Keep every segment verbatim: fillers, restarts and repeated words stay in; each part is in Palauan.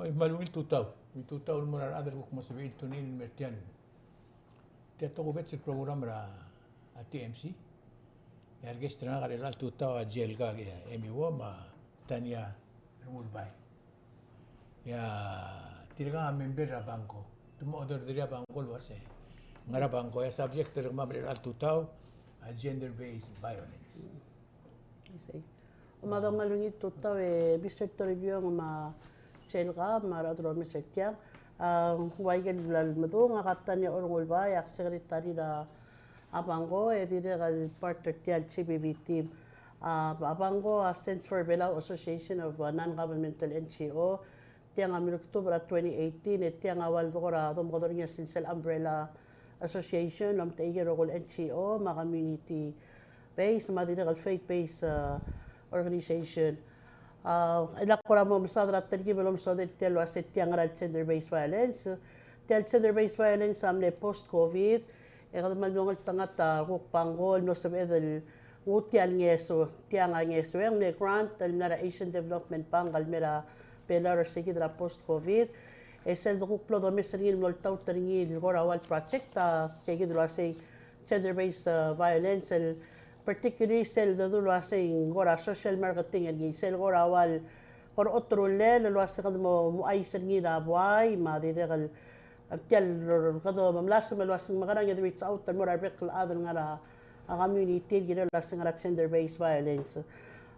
Oi, me a ungil tutau. Ungil tutau el mo er a rechad el kuk mo sebechir el tune in el mer tiang. Tia tokubets el program er a, a T M C. E a re guest er ngak er chelecha el tutau a Jelka, e, Emi Wo, me a Tania Rengulbai. E tirka a member er a BANGO. Te mo order er a BANGO el uase ngar er a BANGO. E a subject er kemam er chelecha el tutau a gender-based violence. I see. Me a dong me a ungil tutau e Mister Toribiong me a Jelka me a rechad el omes er tiang. A, ua ikel bla lemedung, ngak a Tania Rengulbai, ak secretary er a BANGO, e dirrek el part er tia el G B V team. A, a BANGO a stands for Belau Association of, uh, Non-Governmental N G O. Tiang a mle ktuub er a twenty eighteen, e tiang a ua el deko er a domekedong er ngii a sel umbrella association el omtechei a rokui el N G O me a community based me a dirrek el faith based, uh, organization. A, e ak kora mo mesaod er a telkib el omesodel tia el uase tiang er a gender based violence. Tia el gender based violence a mle post COVID, e kede kmal mlo ngeltengat a kuk BANGO el mlo sebeched el nguu tia el ngeso, tiang a ngeso e ng mle grant el mla er a Asian Development Bank el mei er a Belau er se kid er a post COVID. E sel dekuk blo domes er ngii el mlo oltaut er ngii el kora ua el project a tia kid el uasei gender based, uh, violence, el particularly sel dedu el uasei ng kora social marketing er ngii, sel kora ua el kora oterullel el uasei kede mo, mo ouchais er ngii er a buai me a dirrek el tia el kede melasem el uasei ng mekerang e de reach out el mo er a rebek el chad el ngar er a, a community el kirel el uasei ngar er a gender based violence.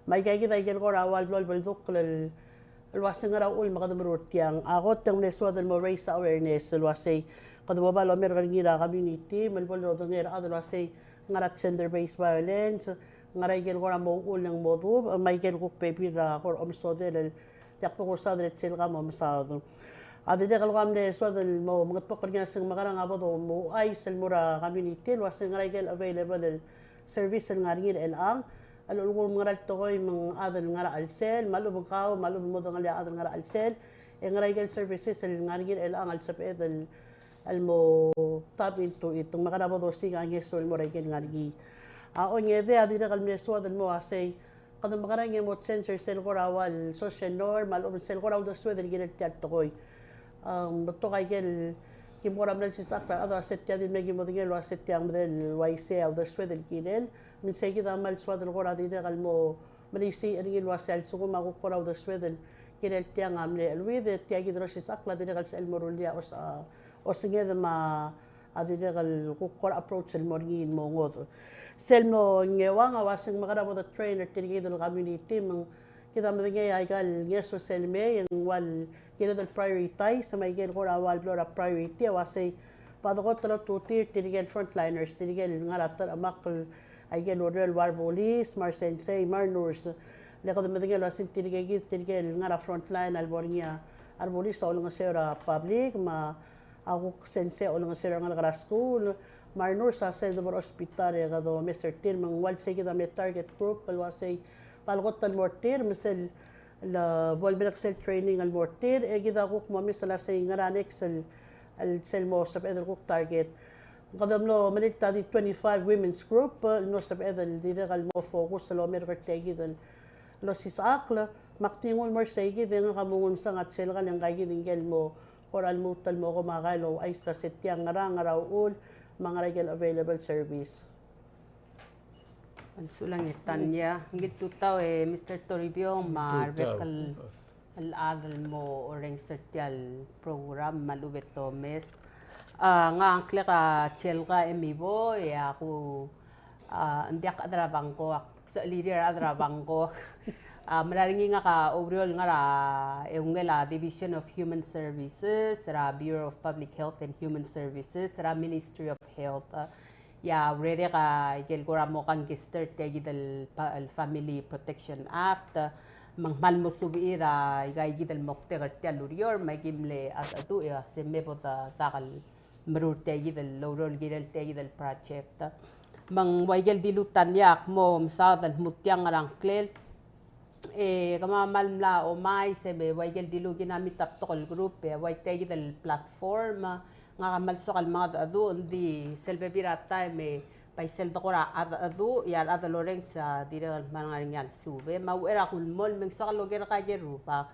Me aika kid a ikel kora ua el blo lebeldukl el, el uasei ngera uchul me kede meruul tiang. A kot e ng mle soad el mo raise awareness el uasei kede bo el omerk er ngii er a community me le bo lodengei er a chad el uasei ngar er a gender based violence, ngar er a ikel kora mo uchul e ng mo duubech, me a ikel kuk bebil er a kora omesodel el diak bo kusaod er sel kmo mesaod. A dirrek el kora mle soad el mo mengedmokl er ngii a se ng mekerang a bo de mo ouchais el mo er a community el uasei ngar er a ikel available el service el ngar er ngii er chelechang el ulekum ng ngera el tekoi me ng chad el ngar er a chelsel, me a lechub e ng kau, me a lechub e ng modengelii a chad el ngar er a chelsel, e ngar er a ikel services el ngar er ngii er chelechang el sebeched el el mo tap into it, ng mekerang a bo dosiik a ngeso el mo er a ikel ngar er ngii. A ongedei a dirrek el mle soad el mo uasei kede mekerang e mo change er sel kora ua el social norm, me a lechub e ng sel kora uldesued el kirel tia el tekoi. Ng betok a ikel kim kora mla olsisechakl er a rechad el uasei tia di mle kim medengei el uasei tia ng medel uaisei a uldesued el kirel, me ng sei kid a kmal soad el kora dirrek el mo melisiich er ngii el uasei a lsekum a kuk kora uldesued el kirel tiang a mle cheleuid, e tia kid el olsisechakl a dirrek el sebechel el mo rullii a os, a osenged me a dirrek el kuk kora approach el mo er ngii el mo ngodech. Sel mo ngeuang a uasei ng mekerang a bo de train er tirke kid el community me ng kid a medengei a ikal ngeso sel mei e ng ua el kired el prioritize, me a ikel kora ua el blo er a priority a uasei bo de kot el otutii tirke el frontliners, tirke el ngar er a teremakl, a ikel ureor el ua rebulis, me a resensei, me a renurse. Le kede medengei el uasei tirke kid, tirke el ngar er a frontline a lebo er ngii a rebulis a olengeseu er a public, me a kuk sensei a olengeseu er a rengalek er a skuul, me a renurse a sel debo er a hospital e kede omes er tir, me ng ua el sei kid a mle target group el uasei bo el kot el mo er tir, me sel le bo lemerek sel training el mo er tir, e kid a kuk mo omes el uasei ngera next el, el sel mo sebeched el kuk target. Kede mlo melilt a di twenty-five women's group, e, el mlo sebeched el dirrek el mo focus el omerk er tia kid el osisechakl, me ak di nguu el mo er sei kid e ngak a mo nguu el mesang a sel kal e ngka kid ngike el mo kora lmuut el mo komakai el ouchais el uasei tiang ngera, ngera uchul, me ngera ikel available service. Ng sulang e Tania, ngii el tutau e Mister Toribiong me a rebek el el chad el mo orrenges er tia el program me a lechub e te omes. A, ngak a ngklek a Chelga Emibo, e a ku, a, ng diak chad er a BANGO, ak sechelirir a rechad er a BANGO. A, mera er ngii ngak a oureor el ngar er a eungel a Division of Human Services er a Bureau of Public Health and Human Services er a Ministry of Health. A, e a urerek a ikel kora mo kangkei er tia kid el pa-, el Family Protection Act, me ng kmal mo subechir a ika kid el moktek er tia el ureor, me aki mle cheldecheduch e a se me bo de dak el meruul tia kid el oureor el kirel tia kid el project. Me ng ua ikel dilu Tania, ak mo mesaod el dmu tiang er a ngklel. E kemam a kmal mla omais e me ua ikel dilu kina meet a betok el group, e ua tia kid el platform, ngak a kmal soak el mengedecheduch, ng di sel bebil er a taem e bai sel dekora cheldecheduch, e a rechad el orrenges a dirrek el kmal ngar er ngii a lsubed. Me a uchei er a kulemolem e ng soak el oker er kau ikel rubak.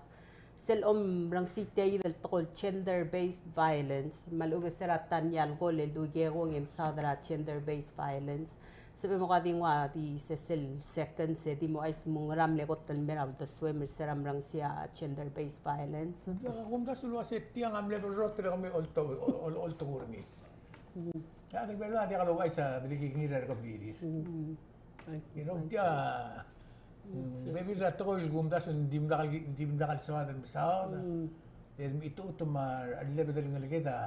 Sel omrengsiik tia el tekoi el gender-based violence, me a lechub e se er a ta el ngii a lekol el dukekong e mesaod er a gender-based violence. Sebechem e ko a di nguu a di sesei el seconds e di mo ouchais me ng ngera mle kot el mei er a uldesuem er se er a merengsiik a gender-based violence. Ia, kumdasu el uase tiang a mle berrotel er kemiu el olto-, ol-, ol-, olterekokl er ngii. Mm. Ia, a di mle diak louchais a dirk kingir a rekeblirir. Mm. You know, tia, mm, bebil er a tekoi el kumdasu ng dimlak el, dimlak el soad el mesaod. Mm. E mechitechut me a lebo el ngeleked a,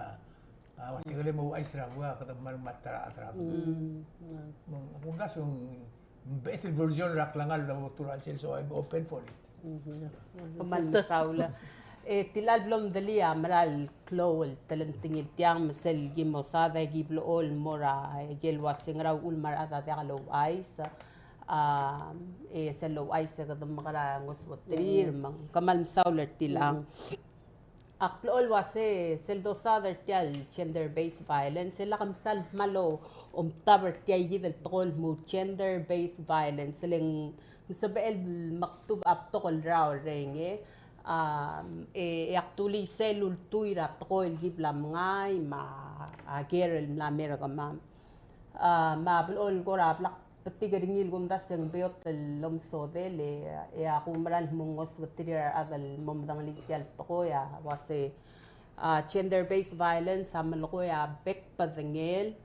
a, ua se kele mo ouchais er a buai, kede mal me a ta er a, ta er a. Mm. Me ng kumdasu ng beches el version er a klengar el bo lturk er a chelsel, so I'm open for it. Kmal mesaul. E, tilechang el blo mdelii a mera el klou el telengtengil tiang me sel ki mo saod e ki blechoel el mo er a, e, ikel uase ngera uchul me a rechad a diak louchais. A, e, sel louchais e kede mekerang e ngosuterir, me ng kmal mesaul er tilechang. Ak blechoel el uase sel dosaod er tia el gender-based violence, e lak msal kmal omtab er tia ikid el tekoi el mo gender-based violence, le ng ng sebechel el mektub a betok el rrau el reng, e, a, e, e ak dulii sel ultuil er a tekoi el ki bla mengai me a, a ker el mla mei er kemam. A, me a blechoel el kora blak betik er ngii el kumdasu e ng beot el omesodel, e, e ak oumerang el mo ngosuterir a rechad el mo medengelii tia el tekoi a uase, a, gender-based violence a melekoi a bek el bedengel,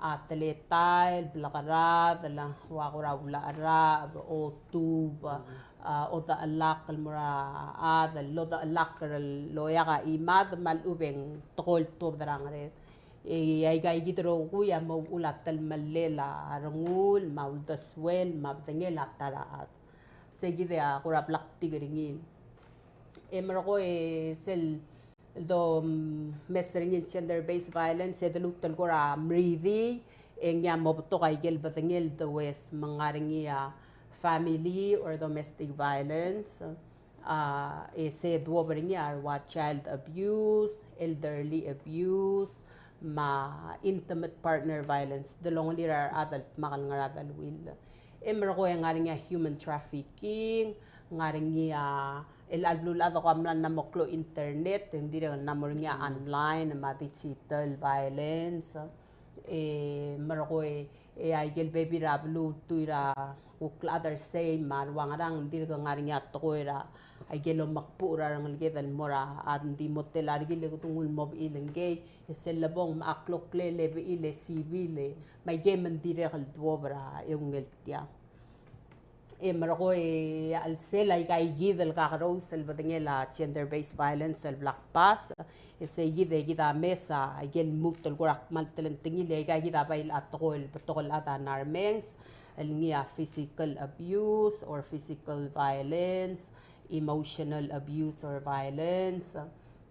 a, teletael, blekeradel, ua kora ulecheracheb, otub, a, odechelakl el mo er a chad, lodechelakl el loeak a chimad, me a lechub e ng tekoi el tuobed er a ngered. E aika ikid el rokui a mo uchul a telemellel a rengul, me a uldesuel, me a bedengel a ta er a chad. Se kid a kora blak betik er ngii. E merekong e sel el domes er ngii el gender-based violence, e de luut el kora mridii, e ngii a mo betok a ikel bedengel el dues, me ng ngar er ngii a family or domestic violence, a, e se duobed er ngii a ua child abuse, elderly abuse, me a intimate partner violence, delongelir a rechad el dmak el ngar er a deleuill. E merekong e ngar er ngii a human trafficking, ngar er ngii a el, el beluulechad a ko mla mo klou internet, e ng dirrek el mla mo er ngii a online, me a digital violence. E merekong e, e a ikel bebil er a beluu el ultuil er a kuk chad er sei, me a rua ngerang, ng dirk ngar er ngii a tekoi er a ikel omekbuch er a rengeleked el mo er a chad, ng di mo tela er kid e kede nguu el mo bechil ngkei, e sel lebong me a kloklel e bechil e sibil e, me aikei me ng dirrek el duobed er a eungel tiang. E merekong e a chelsel aika ikid el kakerous el bedengel a gender-based violence el blak pass, e se ikid e kid a mesa, ikel lmuut el kora kmal telengtengil, e aika ikid a bai el a tekoi el betok el chad a ngar er a mengs, el ngii a physical abuse or physical violence, emotional abuse or violence,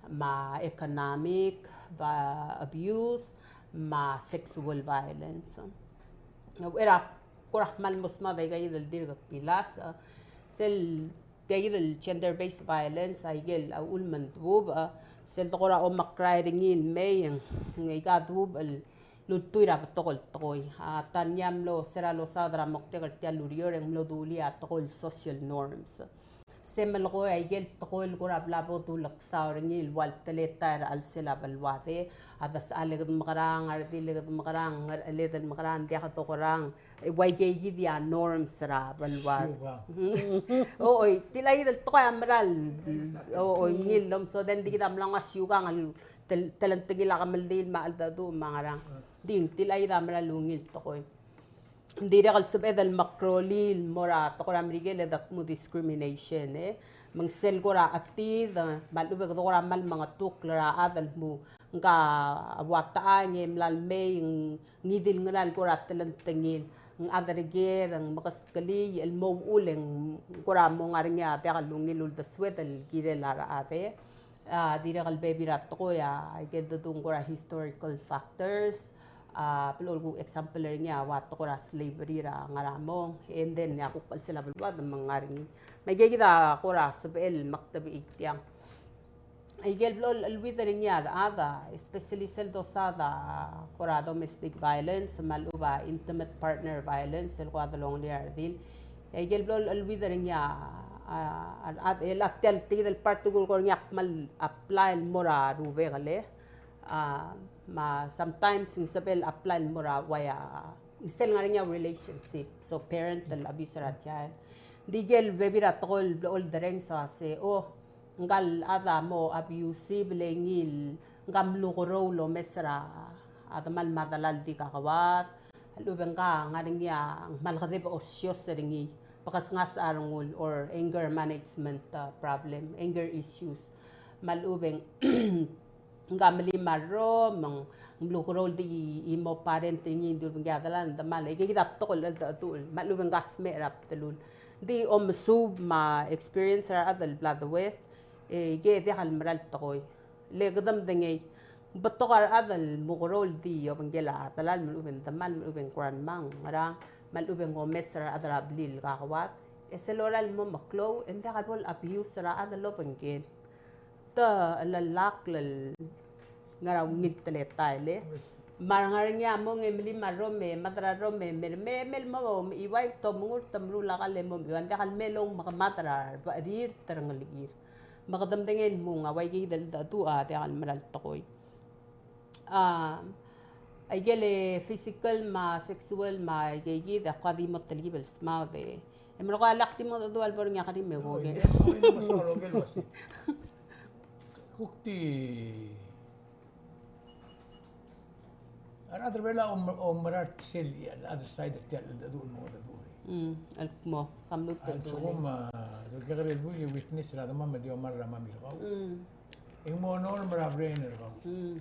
me a economic va-, abuse, me a sexual violence. Uchei er a kora kmal mo smad aika ikid el dirk bilas, a, sel tia ikid el gender-based violence, a ikel a uchul me ng duubech, a, sel de kora omekrael er ngii el mei, e ng aika duubech el ultuil er a betok el tekoi. A, ta er ngii a mlo se er a losaod er a moktek er tia el ureor, e ng mlo dulii a tekoi el social norms. Se melekoi a ikel tekoi el kora bla bo duleksau er ngii el ua le teletael er a chelsel a beluad e, a desechal e kede mekerang, a redil e kede mekerang, ngerecheled el mekerang, diak dokerang, e ua ikei kid a norms er a beluad. Siukang. Oi, tilecha ikid el tekoi a mera el, oi, ngii el omesodel, ng di kid a mla nguu a siukang el tel-, telengtengil a kemeldiil me a cheldecheduch me a ngerang. Ng di tilecha ikid a mera el ungil tekoi. Ng dirrek el sebeched el mekrolii el mo er a tekoi er a Merikel e de kmo discrimination, e. Me ng sel kora chetid, me a lechub e kede kora kmal mengetukl er a chad el kmo ngka a ua techang e mla le mei, ng ngii di el ngera el kora telengtengil, ng chad er ker, ng mekeskelii, el mo uchul e ng kora mo ngar er ngii a diak el ungil uldesued el kirel a rechad, e. A, dirrek el bebil er a tekoi a ikel dedu ng kora historical factors. A, blechoel kuk example er ngii a ua tekoi er a slavery er a ngar er a mong, and then a kuk chelsel a beluad me ng ngar er ngii. Me aike kid a kora sebechel el mektebechii tiang. Ikel blechoel cheleuid er ngii a rechad, especially sel dosaod a kora domestic violence, me a lechub a intimate partner violence, el kora delongelir a redil. Ikel blechoel cheleuid er ngii a a, a, a, el a tia el, tia el part el kuk er ngii a kmal apply el mo er a rubekul e. A, me a sometimes ng sebechel apply el mo er a ua ia, ng sel ngar er ngii a relationship. So parental abuse er a child. Ng di ikel bebil er a tekoi el blechoel derrenges a se, o, ngka el chad a mo abusive le ngii el ngka a mlukerou el omes er a demal me a delal el di kakoad. A lechub e ngka a ngar er ngii a kmal kedeb a osios er ngii, bekesngasech a rengul, or anger management, uh, problem, anger issues. Me a lechub e ng ngka a melim a rrom, me ng mlukerou el di chimo parent er ngii, ng di ulebengkii a delal, ng demal, e ikei kid a betok el cheldecheduch, me a lechub e ng ngka a smecher er a bdelul. Ng di omesuub me a experience er a rechad el bla dues, e ikei e diak el mera el tekoi. Le kede medengei, betok a rechad el mukeroul el di obengkel a delal, me a lechub e ng demal, me a lechub e ng grandma, ngerang, me a lechub e ng omes er a rechad er a blil el kakoad. E sel lorael el mo meklou, e ng diak el bo el abuse er a chad el obengkel. Te chelellakl el ngar er a ungil teletael e. Me a rengar er ngii a mong e melim a rrom e mad er a rrom e me, me, me el mo mechiuaiu, te omengur, te meruul a kall e mo mechiuaiu, ng diak el me el oumekemad er a rebecherir, te rengelekir. Me kede medengei el mong, a ua ikei kid el cheldecheduch a diak el mera el tekoi. A, aikel physical me a sexual me a ikei kid a kuk di mo telkib el smaod e. E merekong e ak di mo cheldecheduch a lebo er ngii a kerim e kuk e. Kuk di A rechad er a Belau a om-, oumera er sel, a, other side er tia el cheldecheduch el mo cheldecheduch. Mm, el kmo, kam lmuut el cheldecheduch. A lsekum, a, kekerei el buil e witness er a demam el di omar er a mami er kau. Mm. E ng mo norm er a brain er kau. Mm.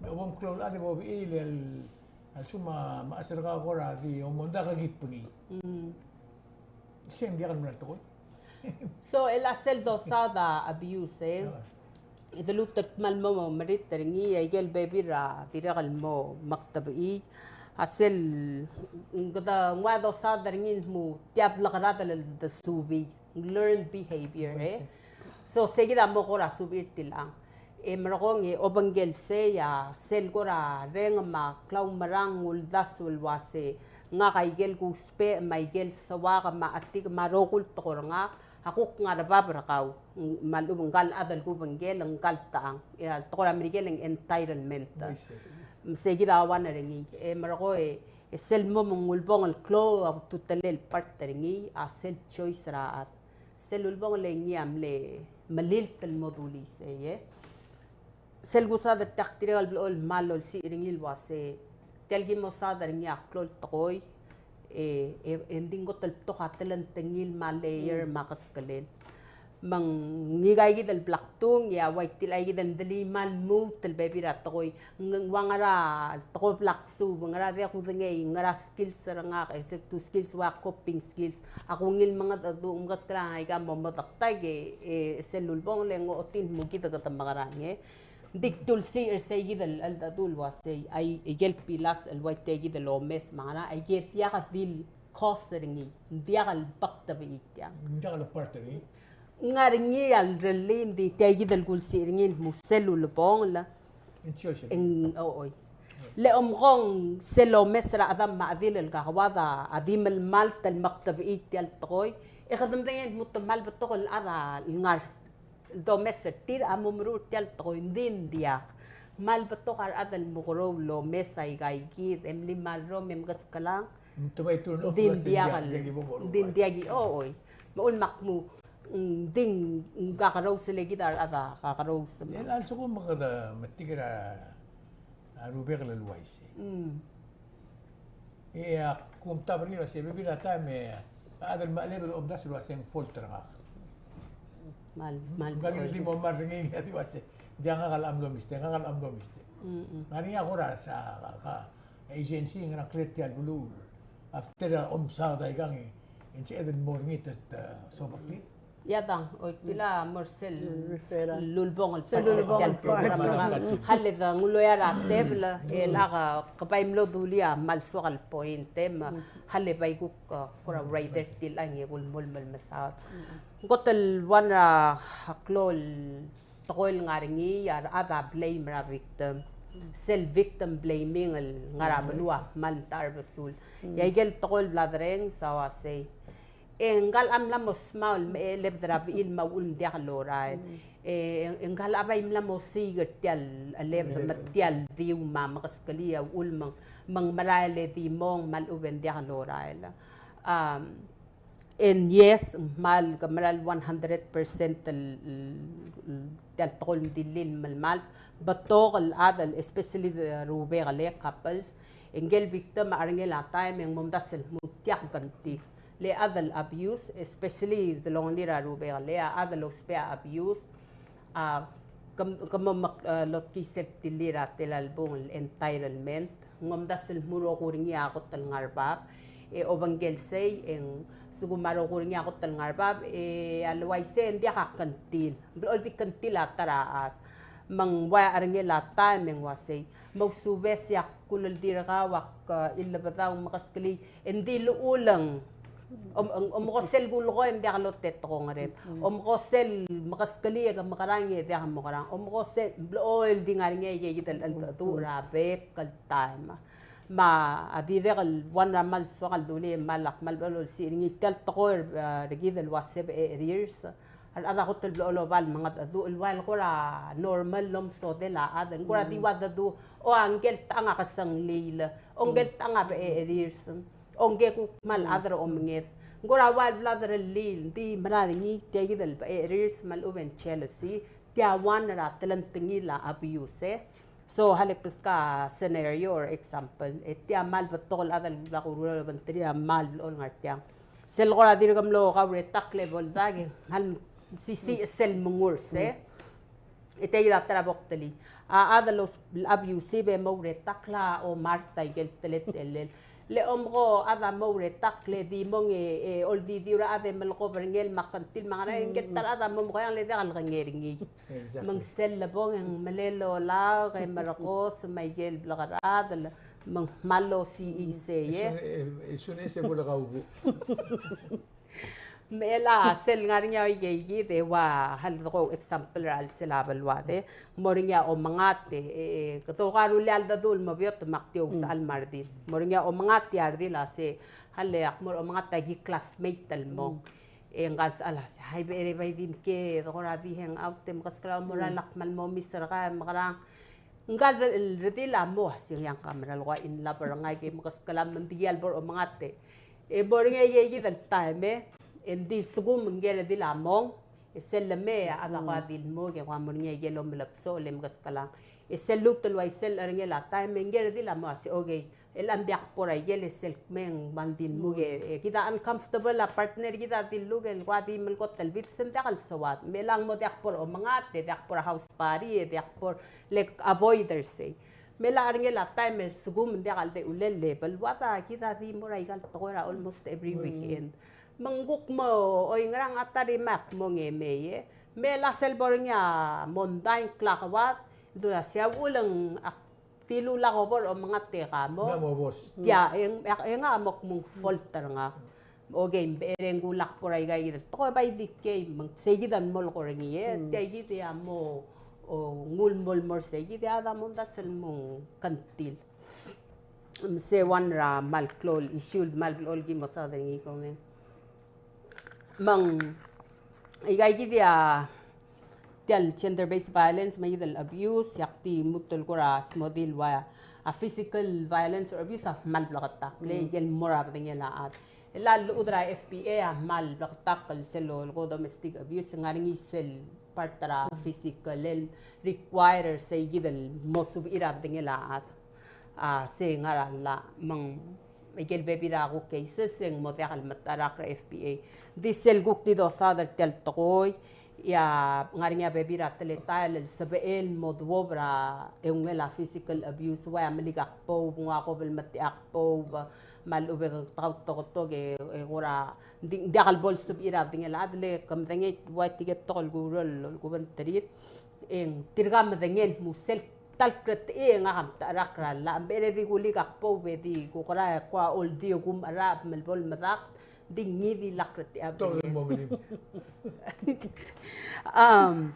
Me bo mklou el chad e bo bechiil el, a lsekum a mechas er kau a kora di omondakl e kibengii. Mm. Sei ng diak el mera el tekoi. So, el a sel dosaod a abuse, e. E de lmuut el kmal mo merit er ngii, aikel bebil er a dirrek el mo mektebechii. A sel, ng kede nguu a dosaod er ngii el mo tia blekeradel el de subii. Learned behavior, e. So, sei kid a mo kora subii er tilechang. E merekong e obengkel sei a sel kora reng me a klaumerang, uldasu el uase ngak aikel kusbech me aikel soak me a chetik me a rokui el tekoi er ngak a kuk ngar er a bab er kau. Me a lechub e ngka el chad el kubengkel, ngka el techang. E a tekoi er a Merikel e ng entitlement. Me sei kid a one er ngii. E merekong e, e sel mo me ng ulebongel el klou a ultutelel el part er ngii a sel choice er a chad. Sel ulebongel e ngii a mle melilt el mo dulii sei, e. Sel kusaod er tia el dirrek el blechoel el kmal olsiich er ngii el uase, tia el ki mo saod er ngii a klou el tekoi, e, e, e ng di ng kot el betok a telengtengil me a layer me a keskelel. Me ng ngika kid el bla kdung, e a ua tia kid el ng di le kmal lmuut el bebil er a tekoi. Ng ua ngera el tekoi bla ksuub, ngera diak kudengei, ngera skills er ngak, e se kdu skills ua coping skills. Ak ungil mengedecheduch, mkesklang aika mo medaktaik e, e sel ulebongel e ng ochotii el kmo kid a kede mekerang e. Ng di kdu el sei er sei kid el, el cheldecheduch el uasei, ai, aikel bilas el ua tia kid el omes me a ngera, aike diak di el cause er ngii, ng diak el bek tebechii tiang. Ng diak el part er ngii. Ngar er ngii a lerellii, ng di tia kid el kulsiich er ngii el kmo sel ulebongel. Ng choice er ngii. Ng, o, oi. Le omkong sel omes er a chedam me a chedil el kakoad a di melemalt el mektebechii tia el tekoi, e kede medengei el kmo te kmal betok el chad el ngar el domes er tir a mo meruul er tia el tekoi, ng di ng diak. Kmal betok a rechad el mukeroul el omes aika kid, e mlim a rrom e mkesklang. Ng di ng diak el, ng di ng diak, o, oi. Me a uchul me ak kmo, ng di ng kakerous el kid a rechad a kakerous. E a lsekum me kede metik er a rubekul el uaisei. Mm. E a kumtab er ngii el uasei, bebil er a taem e a chad el mechelebel a omdasu el uasei ng fault er ngak. Kmal, kmal. Ngak el di mo mad er ngii el di uasei, diak, ngak el mlo mistake, ngak el mlo mistake. Mm, mm. Ngar er ngii a kora sa, ka, agency, ngera ngklel tia el beluu. After a omsaod aikang e ng sebeched el mo er ngii te, te sobeklii. Ia dang, oi, tia el mo er sel referral. Lulbong el part, sel lulbong el part. Hale dang, ng ua er a tebel, e lak, ke bai mlo dulii a kmal soak el point, e me, hale bai kuk, uh, kora rider tiang e kuk mo, mo mesaod. Ng kot el one er a klou el tekoi el ngar er ngii, a rechad a blame er a victim. Sel victim blaming el ngar er a beluu a kmal ta er a besul. E aikel tekoi el bla derrenges a uasei, E ngka el chad a mla mo smau el me chelebed er a bechil me a uchul me ng diak lorael. E ngka el chad a bai mla mo siik er tia el chelebed me tia el diu me a mekeskelii a uchul me ng, me ng merael e di mong me a lechub e ng diak lorael. Um, and yes, ng kmal ke merael one hundred percent el, el, el, tia el tekoi el mdilil el melemalt, betok el chad el, especially the rubek el couples, e ngike el victim a cherengel a taem e ng momdasu el mo tia el kngtil. Le chad el abuse, especially the longelir a rubek el, a chad el ousbech a abuse, a, ke, ke mo mek, e, lotkii sel kdilir a tela el bung el entitlement, ng omdasu el mo rokui er ngii a kot el ngar er a bab, e obengkel sei, e ng sekum a rokui er ngii a kot el ngar er a bab, e a le uaisei e ng diak a kngtil. Ng blechoel di kngtil a ta er a chad. Me ng ua cherengel a taem e ng uasei, mousubes e ak kuleldir kau, ak, e, chillebedau, mekeskelii, e ng di llechul e ng, om, om, omko sel kulekoi e ng diak lotetekoi er ngii. Omko sel mekeskelii e ke mekerang e diak mekerang. Omko sel, blechoel di ngar er ngii aike kid el cheldecheduch er a bek el taem. Me a dirrek el one er a kmal soak el dulii e kmal ak kmal blechoel olsiich er ngii tia el tekoi er, e, er kid el ua se beches er a arrears. A rechad a kot el blechoel oba el mengedecheduch el ua el kora normal el omesodel a chad. Ng kora di ua dedu, o a ngike el techang a kesengliil, o ngike el techang a beches er a arrears, o ngike kuk kmal chad er a omenged. Ng kora ua el bla derellii, ng di mera er ngii tia kid el beches er a arrears me a lechub e ng jealousy, tia one er a telengtengil a abuse, e. So, a le kbeskau a scenario or example, e tia kmal betok el chad el bla kuruul el obengterir a kmal blechoel ngar tiang. Sel kora dirk mlo kauretakl e bo ldak e kmal mesisiich sel mengurs, e. E tia kid a ta er a boktelii. A chad el os-, el abusive e mo ouretakl a omart aike el teletelel. Le omko chad a mo ouretakl e di mong e, e oldidiu er a chad e melekoi er ngii el me a kngtil me a ngerang, e ngike el ta er a chad a mo mekoiang le diak lekengei er ngii. Exactly. Me ng sel lebong e ng melel olaok e merekos me aike el blekeradel me ng kmal osiik isei, e. Isun, e, isun ese bo le kaubu. Me chelecha sel ngar er ngii a ua ike kid e ua hal deko example er a chelsel a beluad, e. Mo er ngii a omengat e, e, e, kede oka rullii a cheldecheduch el mo beot me ak di ousechal me a redil. Mo er ngii a omengat e a redil a se, hal e ak mo er a omengat a ki classmate el mong. E ngka el sechal a se, hai, becherei bai di mkei, de kora di hang out e mekeskel a mo er a lak kmal mo miss er kau e mekerang. Ngka el re-, el redil a mo, a se ng kemam er a leko in love er ngak e mekeskel a mendii a lebo er a omengat e. E mo er ngii a ike kid el taem e, e ng di lsekum ngike el redil a mong, e sel lemei a chad a ko a di lmuut e ko a mo er ngii a ike el omelebsoch e mekeskelang. E sel lluut el uaisei el cherengel a taem e ngike el redil a mo a se, okay, el ng diak bo er a ikel e sel kmei e ng kmal di lmuut e, e kid a uncomfortable a partner kid a di lluut el ko a di melekoi el bid se ng diak el soad. Me chelechang mo diak bo er a omengat, e diak bo er a house party, e diak bo er, like, avoid er sei. Me a cherengel a taem el sekum ng diak el de ulel e beluad a kid a di mo er a ikal tekoi er a almost every weekend. Me ng kuk mo oingerang a ta er a imak mo ngemei e. Me a sel bo er ngii a mondai ng klakebat, dula se a uchul e ng ak dilu el ko bo er a omengat e ka mo. Tia, e ng, e ng, e ngak a mo kmo ng fault er ngak. Okay, ng becherei ng kulak bo er a ika kid el tekoi bai di kei, me ng sei kid a mo lekoi er ngii e. Tia kid a mo, o, nguu el mo el mo er sei kid e a chad a mo omdasu el mo kngtil. Me se one er a kmal klou el issue el kmal blechoel ki mo saod er ngii, kau me. Me ng, ika kid a tia el gender-based violence me a ika el abuse, e ak di lmuut el kora smodii el ua a physical violence or abuse a kmal bleketakl, le ikel mo er a bedengel a chad. E a llechud er a F B A a kmal bleketakl el sel lolekoi domestic abuse, ng ngar er ngii sel part er a physical el require er sei kid el mo subechir a bedengel a chad. A, se ngar er a llach, me ng ikel bebil er a kuk cases e ng mo diak el metarak er a F B A. Di sel kuk di dosaod er tia el tekoi, e a ngar er ngii a bebil er a teletael el sebechel el mo duobed er a eungel a physical abuse, ua e a melik a kboub, ng ua kobel metik a kboub, me a lechub e ke kau toketok e, e kora, di, diak el bo el subechir a bedengel a chad, le ke medengei ua tirke el betok el kuruul el kubengterir, e ng tirka medengei el mo sel ta el kretechii e ngak a metarak er a llach, ng becherei di kulik a kboub e di kuk er a, e kua oldiu e kumerang me le bo el medakt, di ngii di lak kretechii a bedengel. Am,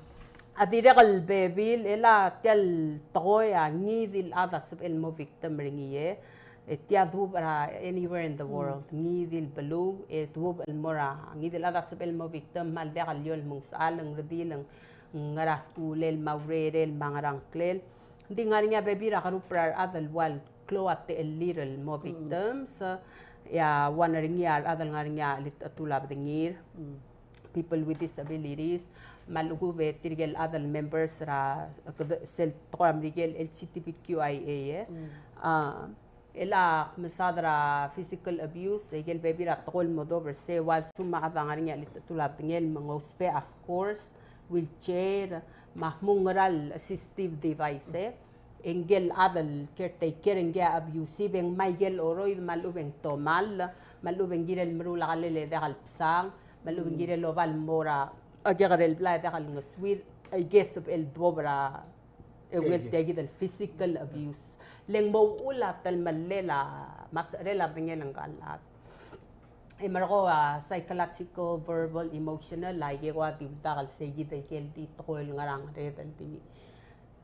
a dirrek el bebil, e a tia el tekoi a ngii di el chad a sebechel el mo victim er ngii e. E tia duubech er a anywhere in the world, ngii di el beluu, e duubech el mo er a, ngii di el chad a sebechel el mo victim, me a le diak el ion el mo sechal, ng redil, ng ngar er a skulel, me a urerel, me a ngerang klel. Ng di ngar er ngii a bebil er a group er a rechad el ua el klou a techellir el mo victims, e a one er ngii a rechad el ngar er ngii a chelitechetul a bedengir, people with disabilities, me a lechub e tirke el chad el members er a, kede, sel tekoi er a Merikel L G B T Q I A, e. A, el a kmesaod er a physical abuse, e ikel bebil er a tekoi el mo dobe er sei, ua lsekum a chad a ngar er ngii a chelitechetul a bedengel, me ng ousbech a scores, wheelchair, me a kmo ngera el assistive device, e. E ngikel chad el caretaker, ngii a abusive, e ng ngmai ikel oroid, me a lechub e ng tomall, me a lechub e ng kirel meruul a kelel e diak el bsang, me a lechub e ng kirel oba el mo er a kekerei el blai e diak el ngesuir, aike el sebechel el duobech er a, e ungil tia kid el physical abuse. Le ng mo uchul a telemellel a, me a secherel a bedengel ngka el chad. E merekong a psychological, verbal, emotional, aike ko a di uldak el sei kid aike el di tekoi el ngerang, red el di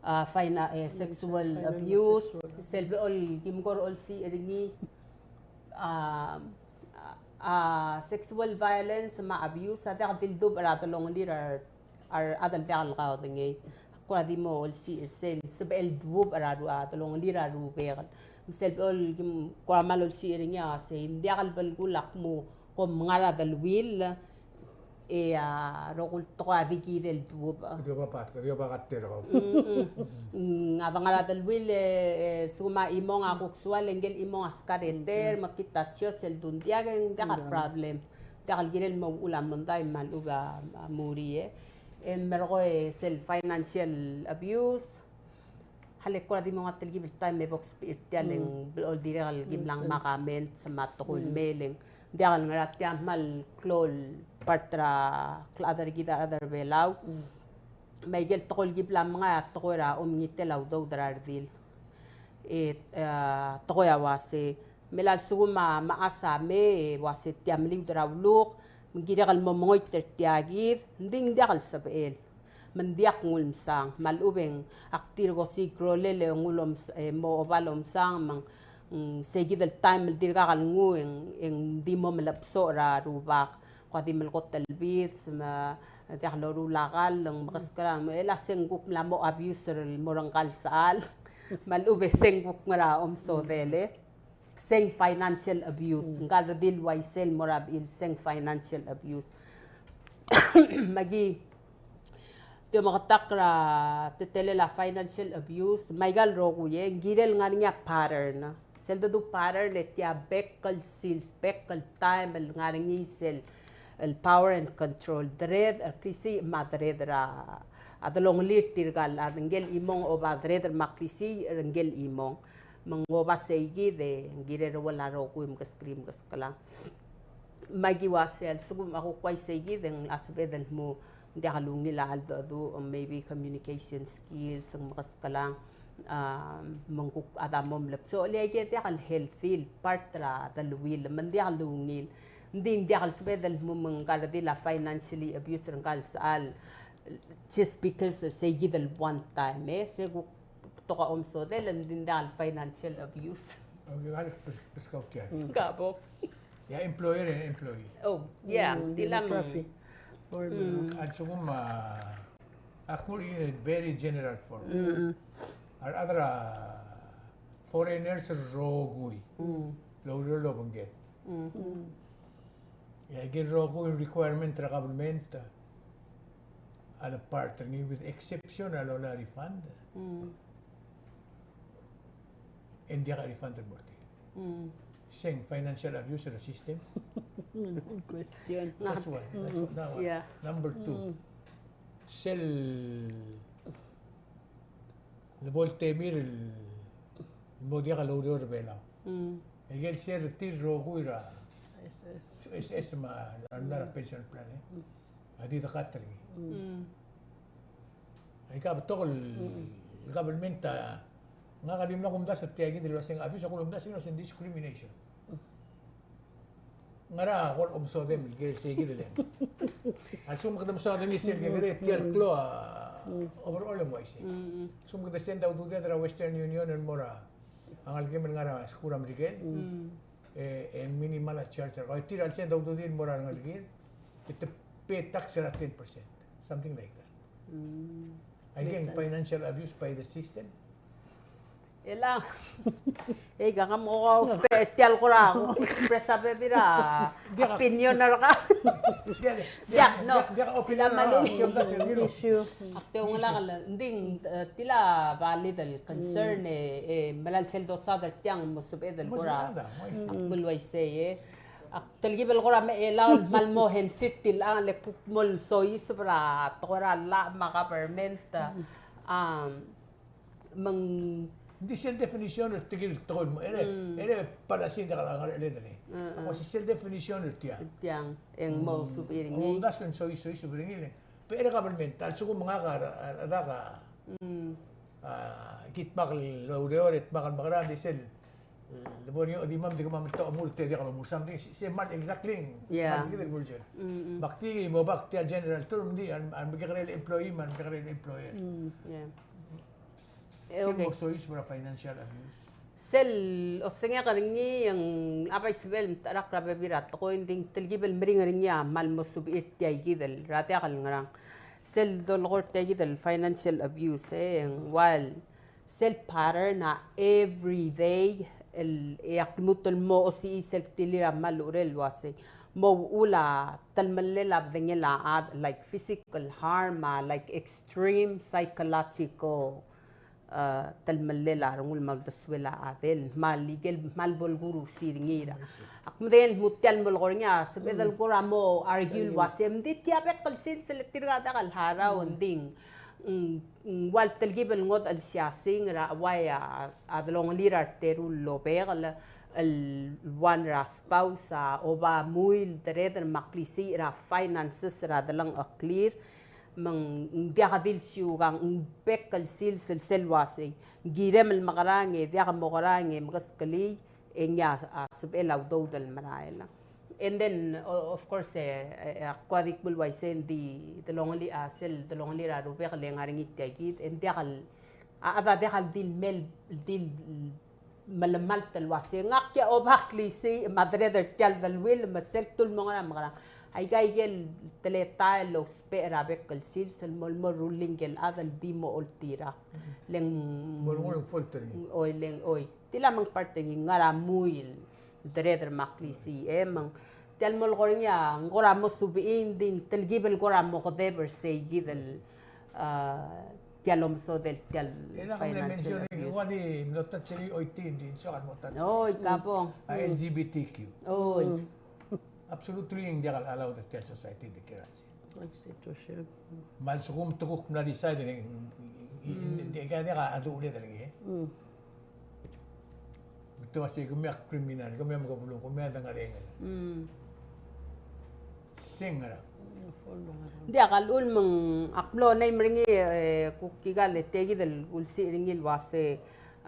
a, fina-, e, sexual abuse, sexual. Sel blechoel kim kora olsiich er ngii, a, a, sexual violence me a abuse a diak di el duubech er a delongelir a, a rechad el diak el kaodengei. Kora di mo olsiich er sel sebechel el duubech er a ru-, a delongelir a rubekel. Me sel blechoel kim kora mal olsiich er ngii a sei, ng diak el belkul a kmo kom ngar er a deleuill, e a rokui el tekoi a di kirel duubech. Di oba pat, di oba kater ko. Mm, mm. Mm, a de ngar er a deleuill, e, e, lsekum a chimong a kuk soal, e ngikel chimong a skareter, me kid a chios el dun diak, e ng diak a problem. Diak el kirel mo uchul a mondai me a lechub a, a muri, e. E merekong e sel financial abuse, a le kora di mo ngar er a telkib el taem me bo ksbechir tia le ng blechoel dirrek el kim mla ngmai a comments me a tekoi el mei le ng diak el ngar er a tia kmal klou el part er a klechad er kid a rechad er a Belau. Me aike el tekoi el ki bla mengai a tekoi er a omengitel a udoud er a redil. E, e, tekoi a uase, me a lsekum a mechas a mei, e uase tia meliud er a uluk, me ng kirek el mo mengoit er tia kid, ng di ng diak el sebechel. Me ng diak nguu el msang, me a lechub e ng ak dirk osiik a rolel e nguu el omes-, e mo oba el omsang, me ng, mm, sei kid el taem el dirkak el nguu e ng, e ng di mo melebesoch er a rubak. Ko a di melekoi el bits, me diak loruul a kall, e ng mekeskelang, me e le se ng kuk mla mo abuse el mo er ngka el sechal, me a lechub e se ng kuk ngar er a omesodel, e. Seng financial abuse. Mm. Ngka el redil el uaisei el mo er a bechil, seng financial abuse. Me aki di omeketakl er a teletelel a financial abuse, me aika el rokui e ng kirel ngar er ngii a pattern. Sel dedu pattern e tia bek el sils, bek el taem el ngar er ngii sel, el power and control. Deredech er a klisiich me a deredech er a, a delongelir tirka el chad, ngike el chimong a oba deredech me a klisiich er ngike el chimong. Me ng oba sei kid e ng kirel el rokui mekeskel, mekeskelang. Me aki uase a lsekum a kuk uaisei kid e ng locha sebeched el mo diak el ungil a cheldecheduch, maybe communication skills, ng mekeskelang, a, me ng kuk chad a mo mle besoch, le aike diak el healthy el part er a deleuill, me ng diak el ungil. Ng di ng diak el sebeched el mo me ngka el redil a financially abuse er ngka el sechal, just because sei kid el one time, e, se kuk betok a omesodel, ng di ng diak el financial abuse. Okay, ngar er ngii a bes-, beskau tia. Mm. Ka bo. Ya, employer and employee. Oh, yeah, mm, di lam. Demography. Or, mm, a lsekum, a, a kuk in a very general form. Mm. A rechad er a foreigners el rokui. Mm. El oureor el obengked. Mm. Mm. E aike el rokui el requirement er a government a, a le part er ngii with exception a locha refund. Mm. E ng diak a refund el mo er tir. Mm. Seng financial abuse er a system. Good question. That's one. That's one. That one. Yeah. Number two. Mm. Sel lebo el temir el mo diak loureor er a Belau. Mm. Aike el share er tir el rokui er a S S. S S me a, a, a pension plan, e. Mm. A di dekat er ngii. Mm. Aika betok el, mm, el government a, ngak a dimlak kumdasu er tia kid el uaseng abuse, a kumdasu el uaseng discrimination. Ngera ko el omesodem el kirel sei kid el. A lsekum kede mesodem er sel kirel tia el klou a overall e ng uaisei. Mm. A lsekum kede send a ududed er a Western Union el mo er a a ngelekem el ngar er a skuul er a Merikel, e, e minimal a charge er kau. Tir a lsend a ududir el mo er a rengelekir, e te pay tax er a ten percent, something like that. Again, financial abuse by the system. Elang. Ei, kak mo ko ousbech er tia el kora express a bebil er a opinion er kau. Diak, no. Diak, diak opinion er kau. Issue. Ak te ungil a, ng di, e, tia el valid el concern e, e, melai sel dosaod er tiang mo sebeched el kora. Ak bo el uaisei, e. Ak telkib el kora me Elau el kmal mo hensir tiang le kuk mo soiseb er a tekoi er a llach me a government. Um, Me ng di sel definition er tia el tekoi el mo, ere, ere policy ng diak a ngar er a llach e. Ak uase sel definition er tiang. Tiang, e ng mo sebechir er ngii. Omdasu e ng soiseb, soiseb er ngii le. Pe ere government, a lsekum ngak a, a, a, a, kid dmak el oureor, e dmak el mekerang, di sel, e, le bo er ngii a di mam, di kemam el to omur, te diak el omur something, se, se mal exactly. Yeah. Mal exactly version. Me ak di mo bak tia el general term, di, a, a mekekerei el employee, me a mekekerei el employer. Yeah. E, okay. Sel mo soiseb er a financial abuse. Sel osengek er ngii e ng a bai sebechel el mecherak er a bebil er a tekoi, ng di telkib el meringel er ngii a kmal mo sebechir tia kid el, er a diak el ngerang. Sel dolekoi er tia kid el financial abuse, e, ng ua el sel pattern a everyday el, e ak lmuut el mo osiik sel ktilir a kmal uchul el uasei. Mo uchul a telemellel a bedengel a chad, like physical harm, a, like extreme psychological a, telemellel a rengul me a uldesuel a chad el, me a ikel kmal bo el kurusii er ngii er a. Ak medengei el mo tia el mo lekoi er ngii a sebeched el kora mo argue el uasei, ng di tia bek el sils el tirka diak el harau, ng di ng, ng, ng ua el telkib el ngodech el siasing er a uai a, a delongelir a reteru el obek el, el one er a spouse a oba mui el deredel me a klisiich er a finances er a delengcheklir. Me ng diak di el siukang, ng bek el sils el sel uasei. Ng kirem el mekerang e diak mokerang e mekeskelii, e ngii a, a sebechel a udoud el merael. And then, o-, of course, e, e, e, ak kuk di kmo el uaisei, ng di delongelii, a, sel delongelir a rubek el ngar er ngii tia kid, e ng diak el, a, a chad a diak el di el mei el, di el melemalt el uasei ngak a oba klisiich me a deredel er tia el deleuill me sel kdu el mo ngar er a mekerang. Aika ikel teletael el ousbech er a bek el sils el mo, el mo rullii ngike el chad el di mo oltirakl. Le ng, mo, mo fault er ngii. Oi, le ng, oi. Tia el me ng part er ngii, ngar er a mui el deredel me a klisiich, e, me ng tia el mo lekoi er ngii a ng kora mo sebechir, ng di ng telkib el kora mo kedeb er sei kid el, a, tia el omesodel tia el financial abuse. Ua di mlo touch er ngii oitii, ng di soak el mo touch. Oi, kabong. A L G B T Q. Oi. Absolutely, ng diak el allowed er tia el society, ng di kired. Constitution. Me a lsekum te kuk mla decide, ng di, ng di, ng di, ng diak a duuled er ngii. Me te uasei kemiu a criminal, kemiu a mekebelung, kemiu a dengerenger. Sengera. Ng diak a lechub me ng ak mlo name er ngii, e, kuk ikal e tia kid el ulsiich er ngii el uasei,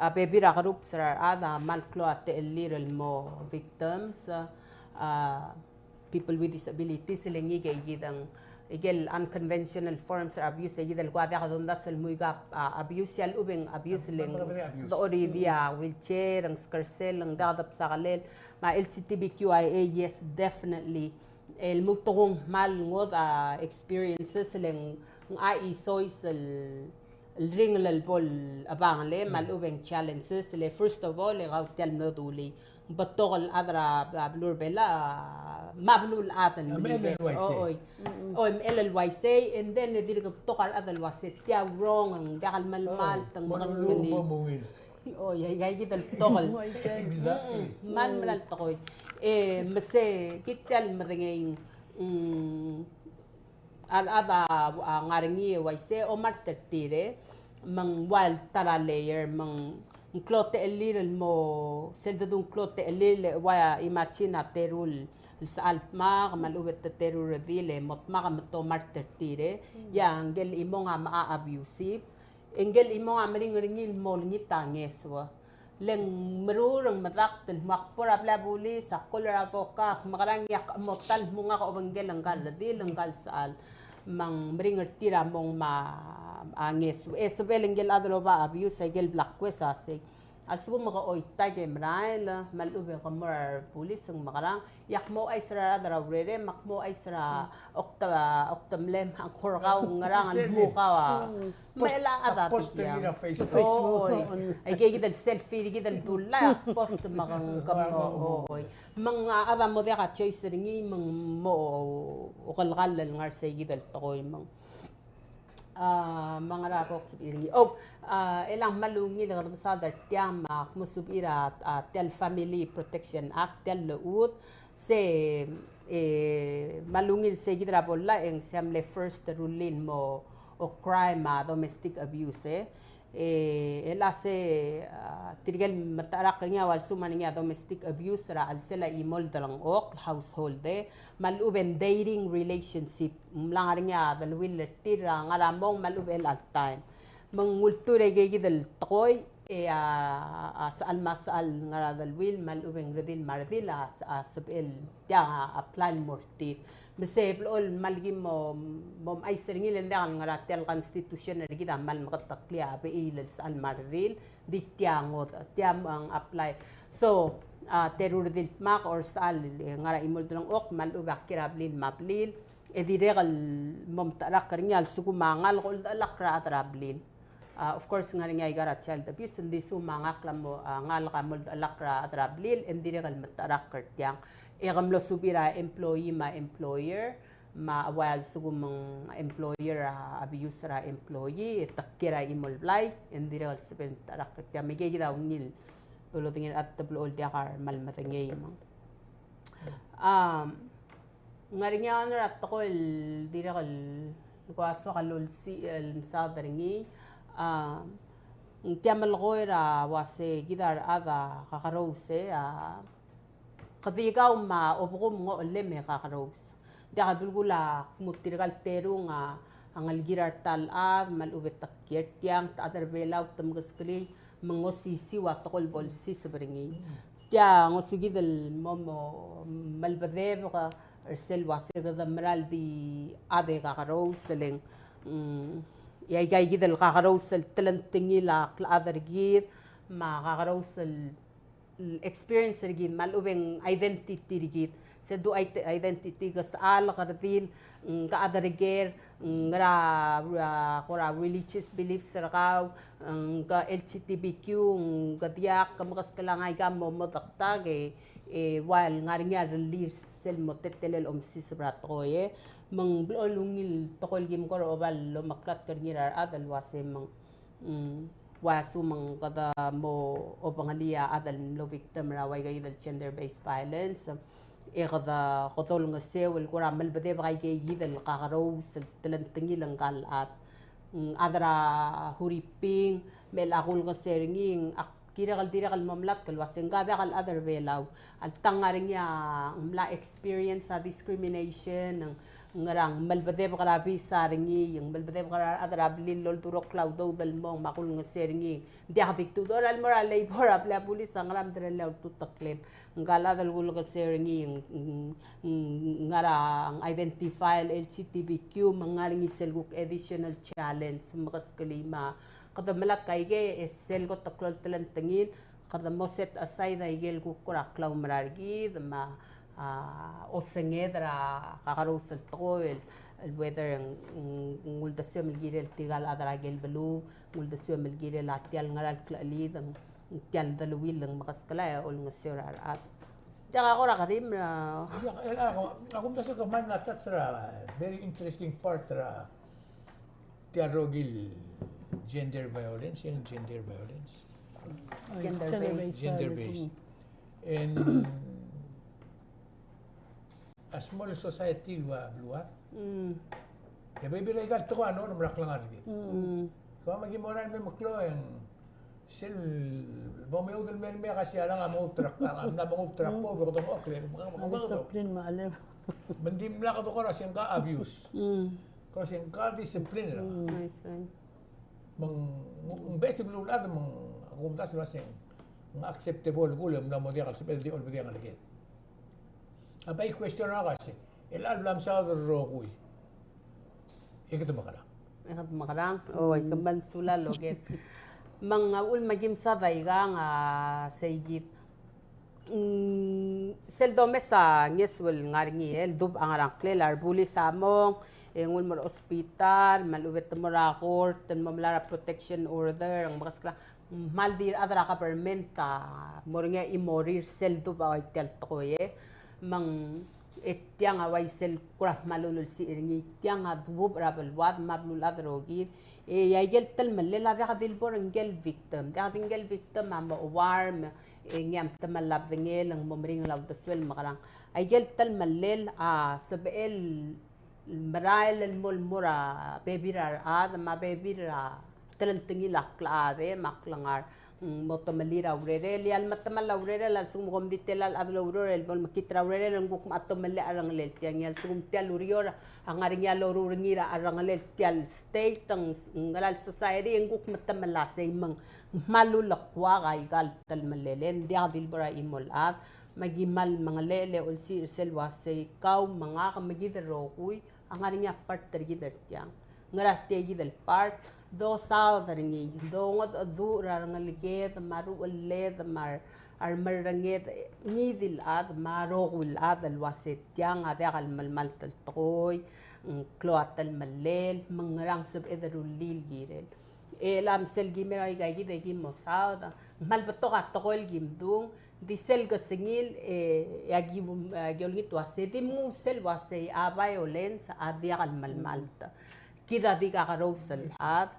a, bebil er a groups er a rechad a kmal klou a techellir el mo victims, a, people with disabilities, le ngii a ikid a, ikel unconventional forms er a abuse, ikid el kuk diak domdasu el muikab, a, abuse, a lechub e ng abuse le ng, de oridii a wheelchair, ng skersel, ng diak debsakelel, me a L G B T Q I A, yes, definitely. El mo tekoi ng kmal ngodech a experiences le ng, ng chisois el el ringel el bo el obang le, me a lechub e ng challenges le, first of all, e kau tia el mlo dulii. Ng betok el chad er a, a, beluu er a Belau, a, me a beluulechad el mle bek. Oi. Oi, mechell el uaisei, and then e dirk betok a rechad el uasei tia wrong, ng diak el melemalt, ng mekeskelii. Oi, aika kid el betok el. Exactly. Kmal mera el tekoi. E, me se, kid tia el medengei, mm, a rechad a, a ngar er ngii e uaisei, omart er tir e, me ng ua el ta er a layer, me ng klou a techellir el mo, sel dedu ng klou a techellir le ua imagine a teru el sechal dmak, me a lechub e te teru el redil e mo dmak me te omart er tir e, ia, ngike el chimong a mecha abusive, e ngike el chimong a meringel er ngii el mo olengit a ngeso. Le ng meruul e ng medakt el mo ak bo er a blil a bulis, ak call er a avoka, ak mekerang e ak mo ta el mo ngak a obengkel ngka el redil, ngka el sechal. Me ng meringel er tir a mong me a ngeso. E sebechel ngike el chad el oba abuse, aike el bla kues a sei. A lsekum ke oitai e merael, me a lechub e ke mo er a rebulis e ng mekerang, e ak mo ouchais er a rechad er a urerem, me ak mo ouchais er a okta, okta mle mechang kor kau ngerang el mo kau a. Me a chad a diak. Oi. Aike kid el selfie er kid el dulai, ak post me ke ng kmo, oi. Me ng a chad a mo diak a choice er ngii, me ng mo okelkall el ngar sei kid el tekoi me ng A, me a ngera bo kuk sebechir er ngii. O, a, e le ng kmal ungil e kede mesaod er tiang me ak mo sebechir a, a, tia el Family Protection Act, tia el llechud, se, e, kmal ungil se kid er a bo llach e ng se a mle first rullii el mo, o, crime a domestic abuse, e. E, e le se, a, tirke el metecherakl er ngii a ua lsekum ng ngar er ngii a domestic abuse er a chelsel a chimo el delengchokl, household, e, me a lechub e ng dating relationship. Ng mla ngar er ngii a deleuill er tir er a ngar er a mong me a lechub e chelecha el taem. Me ng ultuil er aike kid el tekoi, e a, a sechal me a sechal ngar er a deleuill me a lechub e ng redil me a redil a, a sebechel tiang a apply el mo er tir. Me se blechoel me a leki mo, mo mechais er ngii le ng diak el ngar er tia el constitution er kid a kmal meketeklii a bechiil el sechal me a redil, di tia ngodech, tia mo apply. So, a, teru el redil el dmak or sechal, e, ngar er a chimo el delengchokl me a lechub e a kiei er a blil me a blil, e dirrek el mo metecherakl er ngii a lsekum a ngalek a oldechelakl er a chad er a blil. A, of course, ngar er ngii a ika er a child abuse, ng di lsekum a ngakl a mo, a, ngalek a mo oldechelakl er a chad er a blil, e ng dirrek el metecherakl er tiang. E ke mlo subir a employee me a employer, me a ua lsekum ng employer a abuse er a employee, e te kiei er a chimo el blai, e ng dirrek el sebechel metecherakl er tiang. Me aike kid a ungil el olodengei er a chad el blechoel diak a kmal medengei me ng. A, ng ngar er ngii a one er a tekoi el dirrek el kuk soak el olsiich el mesaod er ngii, a, ng tia melekoi er a ua se kid a rechad a kakerous, e, a, kede kau me a obekum ng ochellem e kakerous. Ng diak el belkul a kmo tirka el terung a ngelekir a re ta el chad me a lechub e te kiei er tiang, te chad er Belau te mekeskelii, me ng osisiu a tekoi el bo lsiseb er ngii. Tia ngosukid el mo, mo melbedebek er sel ua se kede mera el di chad e kakerous, e le ng, mm, e aika kid el kakerous el telengtengil a klechad er kid, me a kakerous el experience er kid, me a lechub e ng identity er kid. Se du ide-, identity ke sechal, ke redil, ng ke chad er ker, ng ngera, a, kora religious beliefs er kau, ng ke L G B T Q, ng ke diak, ke mekeskel a ngai ka mo, mo deketak, e, e, ua el ngar er ngii a rellii er sel mo teletelel omsiseb er a tekoi, e. Me ng blechoel ungil tekoi el kim kora oba el omeklatk er ngii er a rechad el ua se me ng Mm, ua se me ng kede mo obengelii a chad el mlo victim er a ua ika kid el gender-based violence. E kede, kede olengeseu el kora melbedebek aike kid el kakerous el telengtengil ngka el chad. Mm, chad er a Huriping, me chelecha kulengeseu er ngii, ak kirek el dirrek el mo melatk el ua se ngka diak el chad er Belau. A le tang ngar er ngii a ng mla experience a discrimination, ng ngerang, melbedebek er a visa er ngii, ng melbedebek er a rechad er a blil el oldurokl a udoud el mong me a kulengeseu er ngii. Ng diak di tudorael el mo er a labor, a blil a bulis a ngera me derellii a ultuteklem. Ngka el chad el kulengeseu er ngii, ng, ng, ng ngar er a identify el L G B T Q, me ng ngar er ngii sel kuk additional challenge, mekeskelii me a kede melatk aike, e sel kot el klou el telengtengil, kede mo set aside aike el kuk kora klaumerang er kid me a, a, osenged er a kakerous el tekoi el, el whether ng, ng, ng uldesuem el kirel tirka el chad er a ikel beluu, ng uldesuem el kirel a tia el ngera el klechelid, ng tia el deleuill, ng mekeskel a olengeseu er a rechad. Diak a kora kerim er a. Diak, e, a, a kumdasu e ke kmal mla touch er a very interesting part er a tia el rokui el gender violence, e ng gender violence. Gender based. Gender based. And a small society el ua beluad. Mm. E bebil er aika el tekoi a norm er a klengar er kid. Mm. Kau me ki mo er a memeklou e ng sel bo meoud el mer mei a Sialang a mo ulterak, a mla mo ulterak bo, bo kede mo klem, bo kede mo. Discipline me a lem. Me ng dimlak kede kora se ngka abuse. Mm. Kora se ngka discipline er a. Mm. I see. Me ng, ng beches el beluulechad me ng, a kumdasu el ua se ng acceptable el kul e ng mla mo diak el sebechel di olbedii a ngeleked. A bai question er ngak a se, el chelecha el bla mesaod el rokui, e kede mekerang? E kede mekerang? O, e kmal sulang el oker. Me ng a uchul me ki mesa daikang a seikid. Mm, sel domes a ngeso el ngar er ngii, el dubech a ngerang, klel a rebulis a mong, e nguu el mo er a hospital, me a lechub e te mo er a court, te mo melai er a protection order, ng mekeskak, mm, kmal di rechad er a government a mo er ngii a chimorir sel dubech a ua tia el tekoi e. Me ng E tiang a uaisei el kora kmal ulelsiich er ngii, tiang a dubech er a beluad me a beluulechad el rokir. E a ikel telemellel a diak di le bo er ngike el victim. Diak di ngike el victim a mo chuarm, e ngii a metemall a bedengel, ng mo meringel a uldesuel, mekerang. A ikel telemellel a sebechel el merael el mo, el mo er a bebil er a rechad, me a bebil er a telengtengil a klechad e, me a klengar. Mm, mo temellir a urerel, e a le metemall a urerel a lsekum kom di tela el chad el oureor el bo lemekngit er a urerel, e ng kuk me a tomellii a cherrengelel tiang. E a lsekum tia el ureor a ngar er ngii a loruul er ngii er a cherrengelel tia el state, ng, ngera el society, e ng kuk metemall a sei me ng kmal ulekuak a ikal telemellel e ng diak di le bo er a chimo el chad, me ki kmal mengelechel e olsiich er sel uasei kau me ngak me kid el rokui, a ngar er ngii a part er kid er tiang. Ngera tia kid el part, dosaod er ngii, dongedecheduch er a rengeleked, me a rucheled, me a remerrenged, ngii di el chad, me a rokui el chad el uasei tiang a diak el melemalt el tekoi, ng klou a telemellel, me ng ngerang sebeched el rullii el kirel. E le me sel kimera aika kid e ki mo saod, kmal betok a tekoi el ki mdung, di sel kesengil, e, e aki, e aki olengit el uasei, di mnguu sel uasei a violence a diak el melemalt. Kid a di kakerous el chad,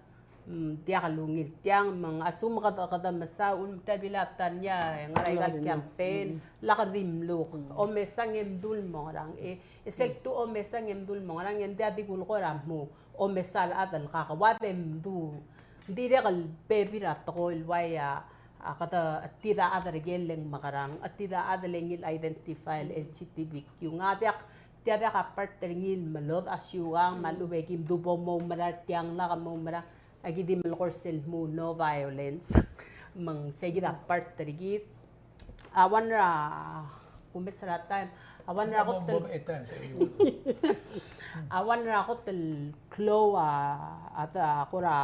mm, diak el ungil tiang, me ng a lsekum kede, kede mesa, ulemtel a Billy Tania, e ngar er a ikal campaign, lak di mluk, omesang e mdu el mo ngerang, e, e sel kdu omesang e mdu el mo ngerang, e ng diak di kulekoi er a mhu, omesang el chad el kakoad e mdu. Ng dirrek el bebil er a tekoi el uai a, a kede chetid a chad er ker el ng mekerang, chetid a chad el ngii el identify el L G B T Q. Ng diak, tia diak a part er ngii el melodech a siukang, me a lechub e ki mdu bo mo oumera er tiang, lak mo oumera, aki di melekoi er sel mhu no violence. Me ng sei kid a part er kid. A one er a, kumes er a taem, a one er a kot el, a one er a kot el klou a, a ta, a kora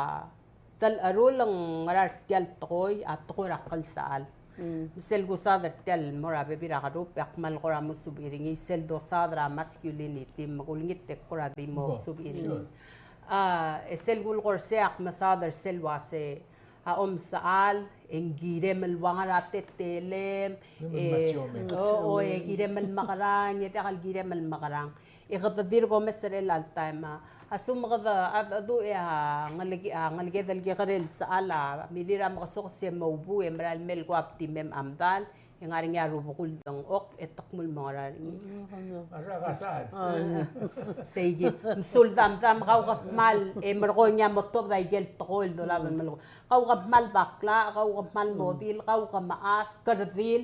ta el cherul, ng ngera er tia el tekoi, a tekoi er a klsechal. Me sel kusaod er tia el mo er a bebil er a group, e ak kmal kora mo suebek er ngii sel dosaod er a masculinity, me kulengit e kora di mo suebek er ngii. A, e sel kulekoi er sei ak mesaod er sel uasei, a omsechal, e ng kirem el ua ngera a teletelem, e, o, o, e kirem el mekerang, e diak el kirem el mekerang. E kede dirk omes er chelecha el taem a. A lsekum kede, a, a du, e a ngeleked, a ngeleked el kekerei el sechal a milil er a mekesokes e moubu, e merael mei el kuk di mei me a medal, e ngar er ngii a rubekul dengchokl, e te kmo el mo ngera er ngii. Sei kid, msuldamdam, kau ke kmal, e merekong e a mo tuobed a ikel tekoi el dolab el melekoi. Kau ke kmal baklach, kau ke kmal modil, kau ke mechas, ke redil.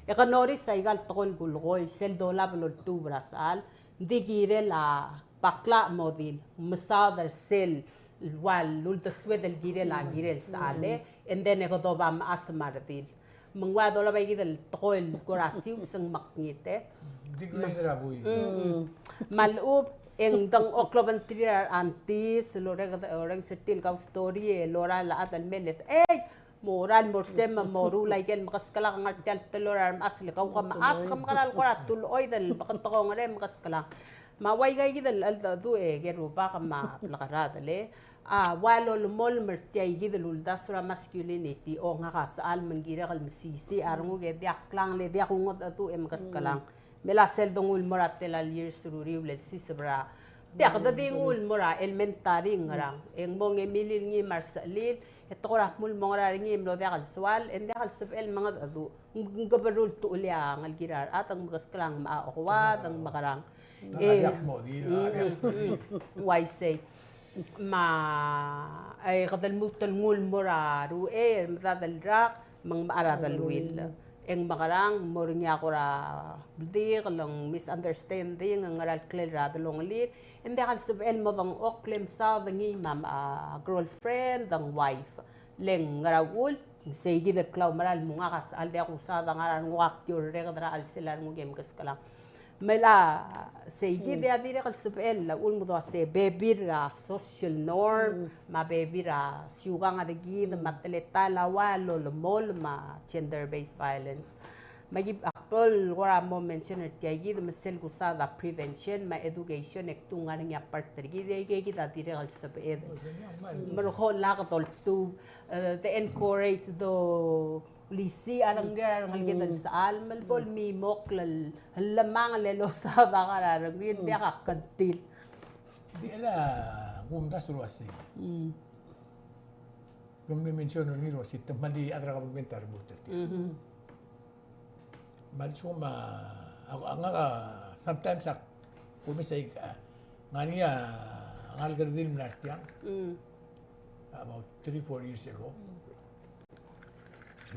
E ke notice a ikal tekoi el kulekoi, sel dolab el oltuub er a sechal, ng di kirel a baklach modil, mesaod er sel ua el uldesued el kirel a kirel sechal e, and then e kede oba mechas me a redil. Me ng ua dolab a ikid el tekoi el kora sius e ng mekngit e. Di kmei er a bui. Mm. Me a lechub, e ng dengchokl el obengterir a re aunties, el oreng, oreng er tir el kau story, e lorael a chad el mei el, ei, morael mo er sei me moruul a ikel mekeskelak, ngar tia el teloi er a remechas, le kau ke mechas, ke mekerang el kora tulechoid el beketekongel e mekeskelak. Me a ua ika ikid el cheldecheduch e ke rubak me a blekeradel e a ua lolemolem er tia ikid el uldasu er a masculinity, o ngak a sechal me ng kirek el mesisiich a renguk e diak klang le diak kungedecheduch e mekeskelang. Me a sel donguu el mo er a tela el years er a uriul el siseb er a, diak, de di nguu el mo er a elementary ngerang. E ng mong e milil ngii me a resechelil, e te kora kmo el mo ngera er ngii e mlo diak el soal, e ng diak el sebechel el mengedecheduch. Ng, ng keberul techulii a ngelekir a rechad, ng mekeskelang me a okoad, ng mekerang. E, mm, mm, mm. Uaisei. Me a, e, kede lmuut el nguu el mo er a ruchei, e medad el rak, me ng mechar a deleuill. E ng mekerang, mo er ngii a kora bldikel, ng misunderstanding, ng ngera el klel er a delongelir, e ng diak el sebechel el mo dengchokl e mesaod ngii me a, a girlfriend, ng wife. Le ng ngera uchul, ng seikid el klaumerang el mo ngak a sechal, diak kusaod a ngar er a renguk, ak di orreked er a chelsel a renguk e mekeskelang. Me a sei kid a dirrek el sebechel el ulmdu a se bebil er a social norm, me a bebil er a siukang er kid, me a teletael a ua el lolemolem me a gender-based violence. Me aki, ak bo el kora mo mention er tia kid, me sel kusaod a prevention me a education, e ak ngar er ngii a part er kid, e aika kid a dirrek el sebeched. Me a lak doltub, eh, the encourage, the lisi a rengrir a rengeleked el sechal, me bo el mimokl el llemangel el osaod a ngar er a rengrir, ng diak a kngtil. Di el a kumdasu el uasei. Mm. Ng mle mention er ngii el uasei, te kmal di a rechad er a government a remurt er tir. Mhm. Me a lsekum a, a, a ngak a, sometimes ak, kumes a ika, ngar er ngii a ngalek el redil el mla er tiang. Mm. About three, four years ago. Mm.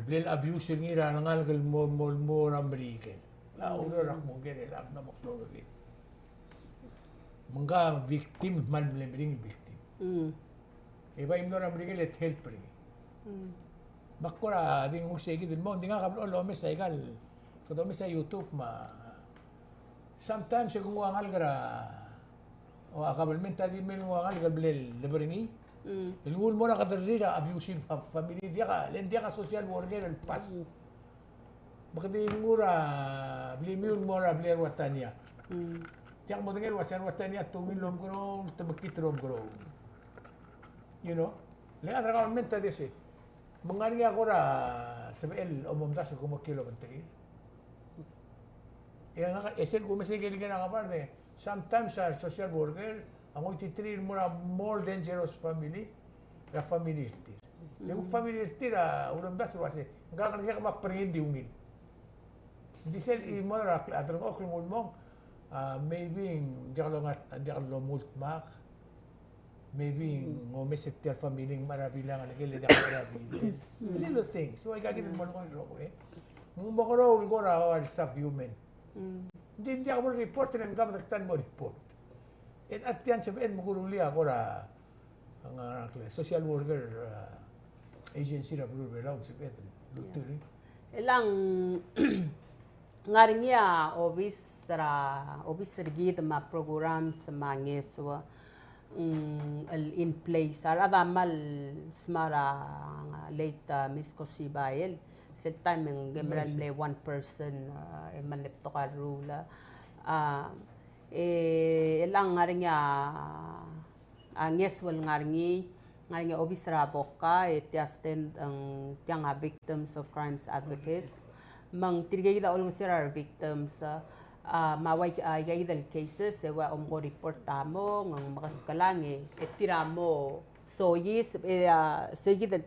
Ble el abuse er ngii er a rengalek el mo, mo, mo er a Merikel. A ureor ak mo ker el ak mla mo klou el redil. Me ngka victim, kmal mle meringel victim. Mm. E bai mlo er a Merikel e te help er ngii. Mm. Me ak kora di nguu sei kid el mo, ng di ngak a blechoel el omes a ikal, kede omes a YouTube me a, sometimes e ke nguu a ngalek er a, o a government a di mei el nguu a ngalek el ble leber er ngii. Mm. El nguu el mo er a kederrir a abusive family, diak a, le ng diak a social worker el pass. Mm. Me kede nguu er a blimiu el mo er a blil a rua tania. Mm. Diak modengei el uasei a rua tania te ungil el omekeroul, te mekngit el omekeroul. You know? Le a rechad er a government a di sei. Me ng ngar er ngii a kora sebechel el omomdasu el kmo kiei el obengterir. E ngak, e sel kumes a ikel ikel a ngar er a bar de, sometimes a social worker a ngoititerir el mo er a more dangerous family, er a family er tir. Le kuk family er tir a ulemdasu el uasei, ngak a ngerang e ak mo er ngii e ng di ungil. Ng di sel chimo er a, a delengchokl el nguu el mong, a, maybe ng diak longat, ng diak lomult mak, maybe ng omes er tia el family ng mla er a bilang, a ngelekel e diak mla er a bilang. Little things. So, aika kid el mo lekoi el rokui, e. Ng mo omekeroul el kora ua el subhuman. Mm. Ng di ng diak bo el report, e ng ka medektan el mo report. E a tia ng sebeched el mo kuruul a kora, a, ng, a, social worker, a, agency er a beluu er a Belau, ng sebeched el ultuil. Elang, ngar er ngii a obis er a, obis er kid me a programs me a ngeso, mm, el in place. A rechad a kmal smart, a late, a, Miss Koshiba el, sel taem e ng mera el mle one person, a, e kmal mle betok a rruul, a, e, elang ngar er ngii a, a, ngeso el ngar er ngii, ngar er ngii a obis er a VOCA, e tia stand, ng, tiang a Victims of Crimes Advocates. Me ng tirke kid a olengeseu er a re victims, a, me a ua, a, aika kid el cases, e ua omko report a mong, ng mekeskelang, e, e tir a mo soiseb, e, a, sei kid el,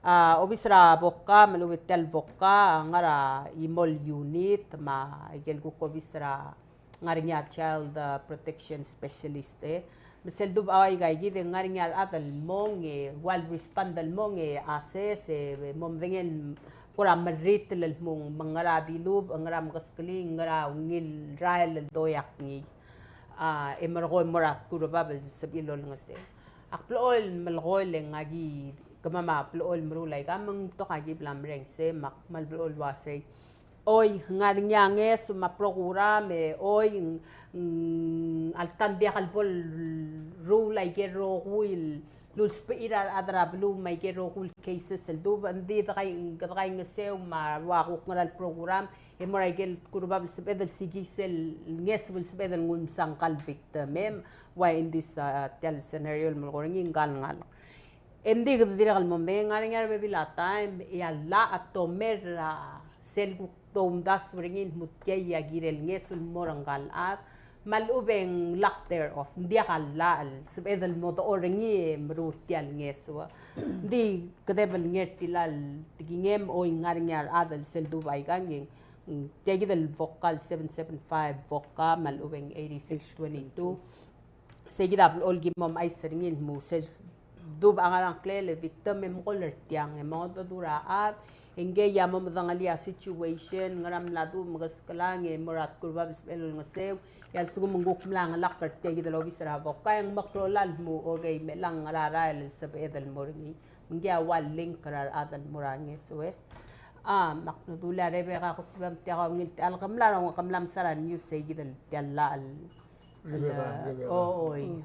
a, obis er a VOCA, me a lechub e tia el VOCA, a ngar er a chimo el unit, me a ikel kuk obis er a ngar er ngii a child, a, protection specialist, e. Me sel dubech a ua aika kid e ng ngar er ngii a rechad el mong, e, ua el respond el mong, e, assess, e, e, mo medengei el kora merritel el mong, me ngera dilubech, ngera mekeskelii, ngera ungil rael el doiak ngii. A, e merekong e mo er a tkul er bab el sebechir el olengeseu. Ak blechoel el melekoi e le ngak a ki, kemam a blechoel el meruul aika, me ng betok a ki bla mereng sei, me ak kmal blechoel el uasei. Oi, ngar er ngii a ngeso me a program, e, oi, ng, ng, alta ng diak el bo leruul aike el rokui el lulsbechir a rechad er a beluu me aike el rokui el cases el dubech, ng di dekaingeseu me a ua kuk ngera el program, e mo er aike el tkul er bab el sebeched el sikii sel ngeso el sebeched el nguu el msa ngka el victim, e, ua in this, a, tia el scenario el melekoi er ngii ngka el ngalek. E ng di kede dirrek el mo medengei, ngar er ngii a rebebil a taem, e a llach a tomer er a sel kuk doumdasu er ngii el mo tia a kirel ngeso el mo er ngka el chad, me a lechub e ng lack thereof, ng diak a llach el sebeched el mo dechor er ngii e meruul tia el ngeso. Ng di kede bo el ngar er tial tekingem, oi, ngar er ngii a rechad el sel dubech aika, ng, ng tia kid el VOCA el seven seven five VOCA, me a lechub e ng eighty-six twenty-two. Sei kid a blechoel ki mo mechais er ngii el mo sel dubech a ngar er a ngklel e victim e mekol er tiang, e mengedecheduch er a chad, e ngii a mo medengelii a situation, ngera mla dubech, mekeskelang, e mo er a tkul er bab el sebechel olengeseu, e a lsekum ng kuk mla chengelakl er tia kid el obis er a VOCA, e ng meklou el mo, okay, me chelechang ngera rael el sebeched el mo er ngii. Me ngii a ua link er a rechad el mo er a ngeso, e. A, me ak mlo dulii a Rebecca Kusubam, tia kau ngii el techall, ke mla er a, ke mla mesa er a news e kid el tia el llach el Rebecca, el, Rebecca. O, oi. Mm.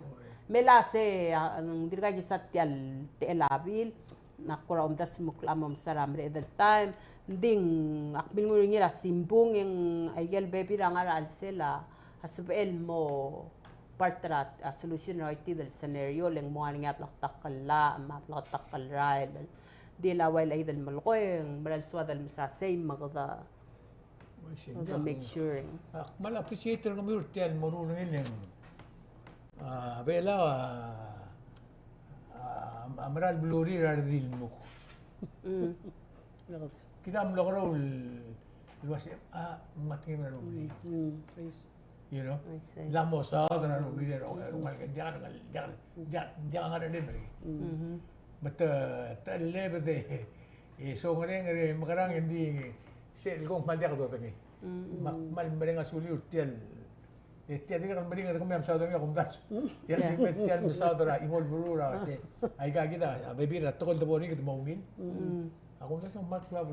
Me a lsei, a, ng dirkak kisa tia el techall a bill, me ak kora omdasu el mo klou a mo mesa er a mereched el taem, ng di ak milenguiu er ngii er a simbung e ng aike el bebil er a ngar er a chelsel a sebechel el mo part er a, a, solution er a tia el scenario, le ng mo ngar er ngii a bleketakl el llach, me a bleketakl el rael, di el ua el chais el melekoi, e ng mera el soad el mesa sei me kede Oi, sei, kede make sure. Ak kmal appreciate er kemiu er tia el meruul er ngii el, a, Belau a, a, a mera el belurir a redil el muk. Mm. Kid a mlo kerou el uase, a, ng ngar er ngii a meruul er ngii. Mm, mm, please. You know? I see. Ng mo saod er a rokui er a, er a, diak, diak, diak, diak ngar er ngii. Mm-hmm. Me te, te lebo de, e, songerenger e mekerang e ng di, sel kmo kmal diak dodengei. Mm. Me ak kmal mereng a suliu er tia el, e, tia dirrek el meringel er kemiu a mesaod er ngii a kumdasu. Tia el, yeah, tia el mesaod er a chimo el beluu er a, se, aika kid a, a bebil er a tekoi el debo er ngii kede mo ungil. Mm. A kumdasu me ak kmal,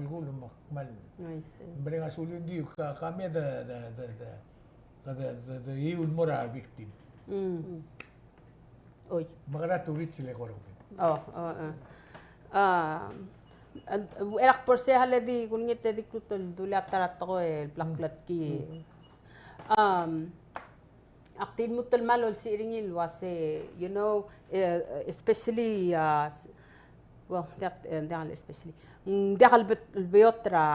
kmal, I see, mereng a suliu, ng di ka, ka me de, de, de, de, Kede, de, de, iu el mo er a victim. Mm. Oi. Me kede turitz el eko er a victim. O, o, o. A, e, e ak bo er sei a le di kulengit e di kuk dulii a ta er a tekoi el bla klatk. Mm. Am, ak di lmuut el kmal olsiseb er ngii el uase, you know, e, especially, a, s-, Well, diak, e, diak el especially. Mm, diak el bet-, el beot er a,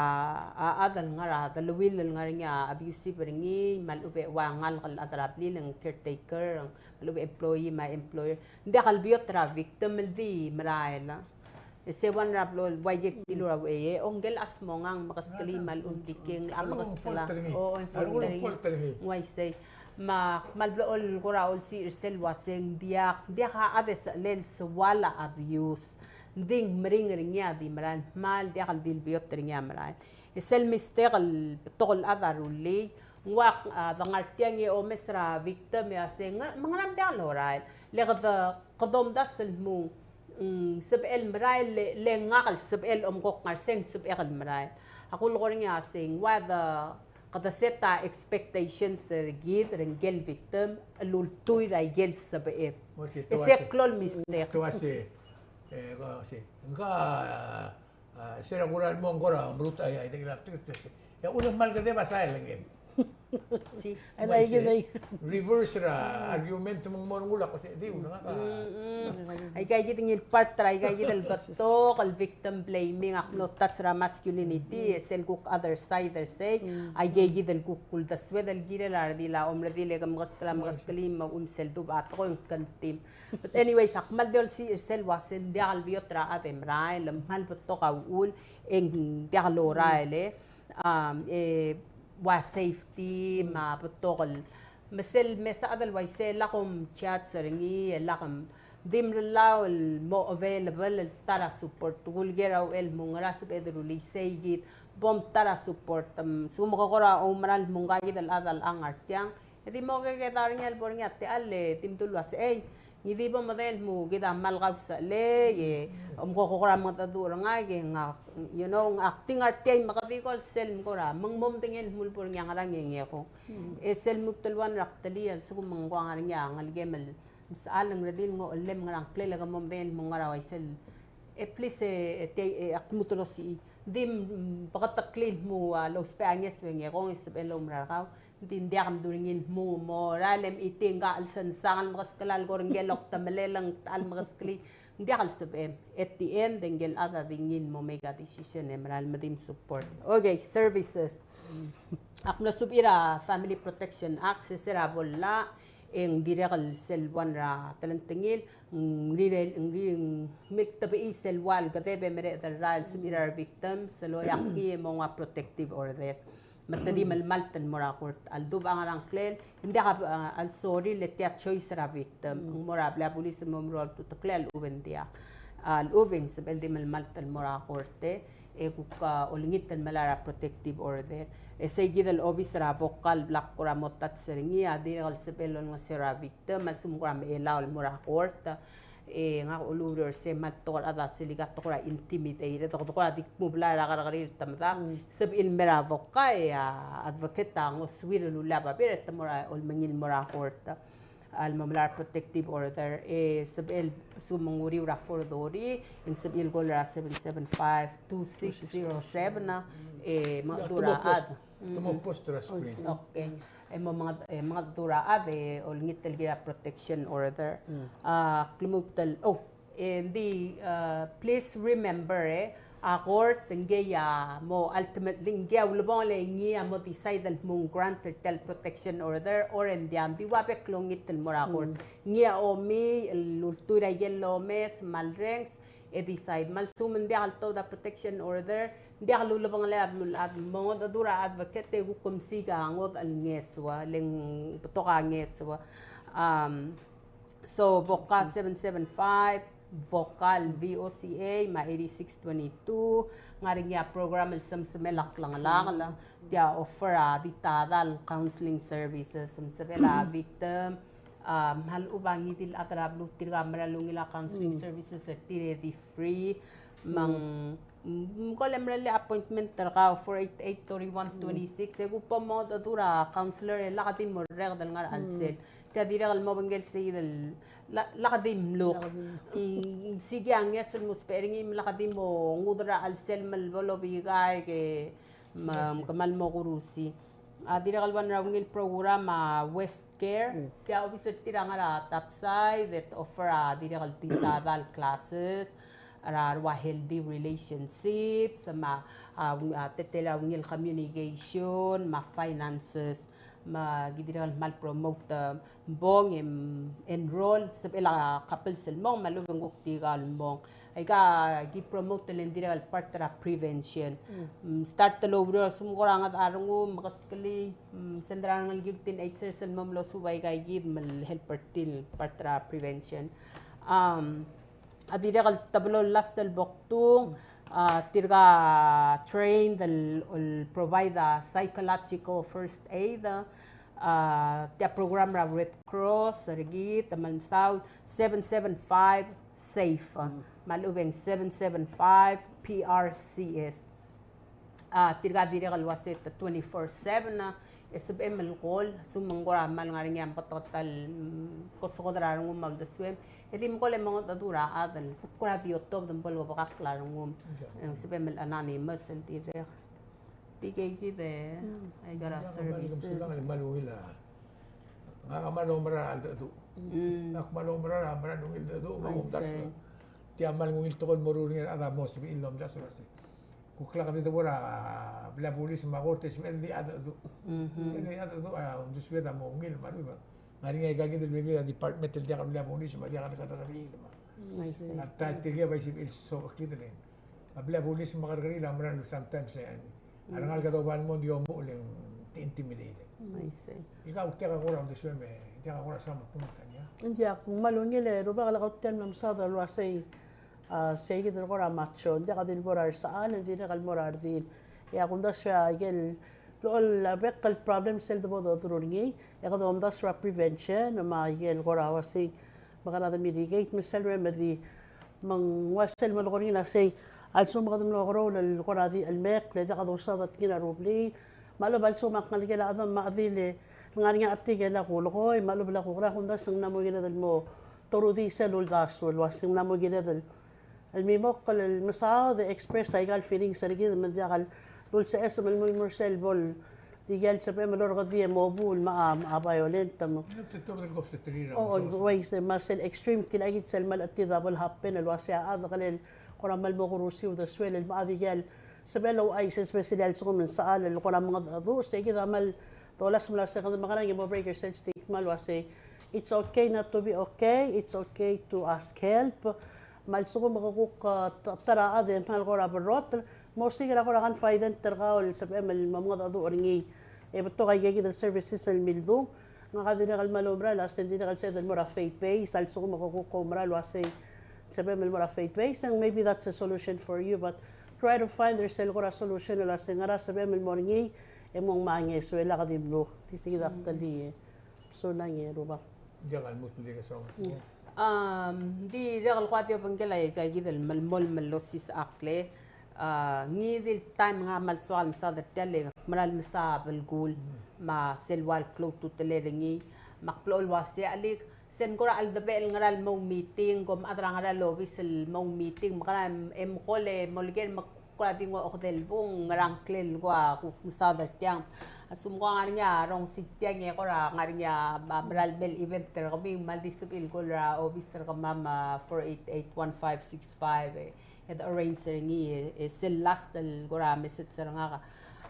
a, a chad el ngar er a deleuill el ngar er ngii a abusive er ngii, me a lechub e ua ngalek el chad er a blil, ng caretaker, me a lechub e employee me a employer. Diak el beot er a victim el di merael. E se ua ngera blo el ua ikel dilu er a uchei e, o ngike el chad a mo ngar a mekeskelii me a lechub e ng di keng a mekeskel a. O, o, ng fault er ngii. Ng uaisei. Me ak kmal blechoel kora olsiseb er sel uase ng diak, diak a chad e sebechel el soal a abuse. Ng di ng meringel er ngii a di merael, kmal diak el di lebeot er ngii a merael. E sel mistake el betok el chad a rullii, ng ua, a, de ngar tiang e omes er a victim e a se, ng-, me ngera me diak lorael. Le kede, kede omdasu el mo, mm, sebechel el merael, le, le ngak el sebechel, omko ak ngar sei ng sebechek el merael. A kulekoi er ngii a se, ng ua de, kede set a expectations er kid, er ngike el victim, el ultuil er a ikel sebeched. E se klou el mistake. Te ua se, e, ko se, ngka, a, se er a kora el mo ng kora merut a, a, a, e a uchul e kmal kede basai el ngii. Si. Reverse er a argument me ng mo er ngii a ko se, di, ua ngak a. Mm, mm. Aika kid ngii el part er a, aika kid el betok el victim blaming, ak mlo touch er a masculinity, e sel kuk other side er sei, aika kid el kuk uldesued el kirel a redil a omredil e ke mekeskel a mekeskelii me a um sel dubech a tekoi ng kngtim. But anyways, ak kmal di olsiseb er sel uase ng diak el beot er a chad e merael, me kmal betok a uchul e ng diak lorael e, um, e ua safety, me a betok el, me sel mesa chad el uaisei e lak omchat er ngii, e lak m-, di mlelau el mo available el ta er a support. Kuleker a uchei el mo ngera sebeched el rullii sei kid, bo mta er a support, me se ke kora oumera el mo ngka kid el chad el ngar tiang. E di mo kekedau er ngii el bo er ngii a techall e di mdu el uase, ei, ngii di bo medengei el mo kid a kmal kausechelei, e omko kora mengedecheduch er ngak e ngak, you know, ngak di ngar tiang me kede di ko el sel mo kora, me ng mo medengei el mo el bo er ngii a ngerang e ngii ko. E sel lmuut el ua ngera ak telii a lsekum ng ko a ngar er ngii a ngelekem el sechal ng redil ng ochellem ngera ngklel e ke mo medengei el mo ngar er a uaisei. E please, e, e, te, e, ak lmuut el osii. Di m-, beketeklii el mo, a, lousbech a ngeso e ngii ko ng sebechel el oumera er kau. Di ng diak mdu er ngii el mo, mo er a lem itii ngka el sensang el mekeskel a leko er ngii el oktemelel ng ta el mekeskelii. Ng diak el sebechem. At the end, e ngike el chad a di ngii el mo make a decision e merael me di msupport. Okay, services. Ak mlo subir a Family Protection Act, se se er a bo el llach, e ng dirrek el sel ua ngera telengtengil, ng rirel, ng ri-, ng miltebechii sel ua el kedeb e mereched el rael el sebechir a re victims, sel oeakii e mo nguu a protective order. Me te di melemalt el mo er a court. A ledubech a ngerang klel, ng diak a, a, a lsorir le tia choice er a victim. Ng mo er a blil a bulis el mo meruul a ultuteklii a lechub e ng diak. A lechub e ng sebechel di melemalt el mo er a court e, e kuk, a, olengit el melai er a protective order. E sei kid el obis er a VOCA el bla kora mo touch er ngii, a dirrek el sebechel el olengeseu er a victim, a lsekum ng kora mechelau el mo er a court. E ngak a uluureor er sei me a tekoi er a chad a sel ika tekoi er a intimidated, tekoi er a di kmu blai er a kerrekeriil te medak, sebechir el mer a VOCA e a advocate a ngosuir el ulebengelel e te mo er a, olemengil el mo er a court el mo melai a protective order, e sebechel lsekum ng uriul er a four thirty, e ng sebechir el call er a seven seven five, two six zero seven, e mengedecheduch er a chad. Te mo post er a screen. Okay. E mo menged-, e mengedecheduch er a chad e olengit el kirel a protection order. A klemutel, oh, e ng di, uh, please remember, e a court ngii a mo ultimately ngii a ulebongel e ngii a mo decide el kmo ng grant er tia el protection order or e ng diak, ng di ua bek el olengit el mo er a court. Ngii a omiil el ultuil er a ikel omes me a lrenges e decide. Me a lsekum ng diak el tobed a protection order, ng diak el ulebengelel a beluulechad, me a mengedecheduch er a advocate e kuk msiik a ngodech el ngeso, le ng betok a ngeso. Um, so, VOCA seven seven five, VOCA el V O C A, me a eighty-six twenty-two, ng ngar er ngii a program el semesemel a klengelakl, tia offer a di ta el counseling services, semesemel a victim, a, me a lechub a ngii di el chad er a beluu tirka a mera el ungil a counseling services er tir e di free, me ng, mm, ko le mera el appointment er kau four eight eight thirty-one twenty-six, e kuk bo mengedecheduch er a counselor e lak di mo orreked el ngar er a chelsel. Tia dirrek el mo obengkel sei el, la-, lak di mluk. Mm, sei kid a ngeso el mo usbech er ngii me lak di mo nguu er a chelsel me bo lobikaik e me, me kmal mo kurusi. A dirrek el ua ngera ungil program a West Care, tia obis er tir a ngar er a Topside, e te offer a dirrek el di ta el classes er a ua healthy relationships, me a, a, ung-, a, teletelel a ungil communication, me a finances, me ki dirrek el kmal promote, e, bong e, mm, enroll, sebechel a couples el mong, me a lechub e ng kuk di kau el mong. Aika ki promote el ng dirrek el part er a prevention. Mm, start el oureor, lsekum kora ngodech a rengum, mekeskelii, mm, send er a rengelekiu el teen agers el mo mlo suub aika kid me le help er tir el part er a prevention. Um, a dirrek el teblo el last el bo kdung, a, tirka trained el, el provide a psychological first aid, a, tia program er a Red Cross er kid, me a le mesaul seven seven five safe, me a lechub e ng seven seven five P R C S. A, tirka dirrek el uase te twenty-four seven, a, e sebechem el call, lsekum ng kora kmal ngar er ngii a meketeket el, mm, kosekod er a rengum me a uldesuem, e di me call e mengedecheduch er a chad el kuk kora di otobed me bo lekebekakl a rengum. E ng sebechem el anonymous el dirrek. Di kid e, aika er a services. Ngak a kmal oumera a cheldecheduch. Ngak a kmal oumera a mera el ungil cheldecheduch me a omdasu. Tia kmal ungil tekoi el mo er ngii a chad a mo sebechir el omdasu el uase kuk lak di debo er a blil a bulis me a kort e sebechel di cheldecheduch. Sebechel di cheldecheduch a uldesued a mo ungil me a lechub e ng ngar er ngii aika kid el bebil a department el diak el blil a bulis me a diak el kerrekeriil me a. A ta tirke a bai sebechir el soak kid el A blil a bulis me a kerrekeriil a mera el sometimes e a rengalek a doba el mo ng di omuchel e ng intimidated. I see. Ika kuk diak a kora uldesuem e diak a kora soam a pungutan ia. Ng diak, ng kmal ungil e rubak, lak kuk tia el mla mesaod el uasei, a, sei kid el kora macho, ng diak a di lebo er a resechal, ng dirrek el mo er a redil. E a kumdasu e a ikel Locha a bek el problem sel debo doruul er ngii, e kede omdasu er a prevention, me a ikel kora uasei, me kede mitigate, me sel remedy, me ng ua sel melekoi er ngii el uasei, a lsekum kede mlo keroul el kora di chelmekl, e diak dosaod a tekingel a rublii, me a lechub a lsekum a ngelekel a chedam me a chedil e ngar er ngii a chetik e lak kulekoi, me a lechub e lak kulekoi, a kumdasu e ng mla mo kired el mo torudii sel uldasu, el uasei ng mla mo kired el el mimokl el mesaod e express aika el feelings er kid me ng diak el dulsechesem el mo er sel bo el di ikel sebechem el orrekedii e mo buul me a, a violent me. O, uaisei, me sel extreme, tia kid sel mle chetid a bo el happen el uasei a chad a kelel kora mle mo kurusiu de suel el me a di ikel sebechel el ouchais, especially a lsekum ng sechal el kora mengedecheduch, sei kid a mle dolasem el uasei kede mekerang e mo break er sel stigma el uasei it's okay not to be okay, it's okay to ask help. Me a lsekum ke kuk, e, ta er a chad e kmal kora berrotel, mo osiik er a kora confidant er kau el sebechem el mo mengedecheduch er ngii. E betok aika kid el services el mildung. Ngak a dirrek el kmal oumera el uasei ng dirrek el sebeched el mo er a faith base, a lsekum ke kuk oumera el uasei sebechem el mo er a faith base, and maybe that's a solution for you, but try to find er sel kora solution el uasei ngera sebechem el mo er ngii, e mo ngmai a ngeso e lak di mluk. Di sei kid a ktelii. So ng ngar er ngii a rubak. Diak a lmuut el dirk soam. Um, ng dirrek el kuk di obengkel aika kid el melemolem el osisechakl. A, ngii di el taem ngak a kmal soak el mesaod er tiang e le ak mera el mesa belkul me sel ua el klou a ultutelel er ngii, me ak blechoel ua se a lik, se ng kora cheldebechel el ngera el mo meeting, kom chad er a ngera el obis el mo meeting, me kora em, em kol e molekoi me kora di nguu a okedei el bung, ngera ngklel el kuk mesaod er tiang. A lsekum ng kora ngar er ngii a rongsiik tiang e kora ngar er ngii a, a mera el mei el event er kemiu, me ng di sebechir el kol er a obis er kemam, a, four eight eight one five six five, e, e de arrange er ngii, e, e sel last el kora message er ngak,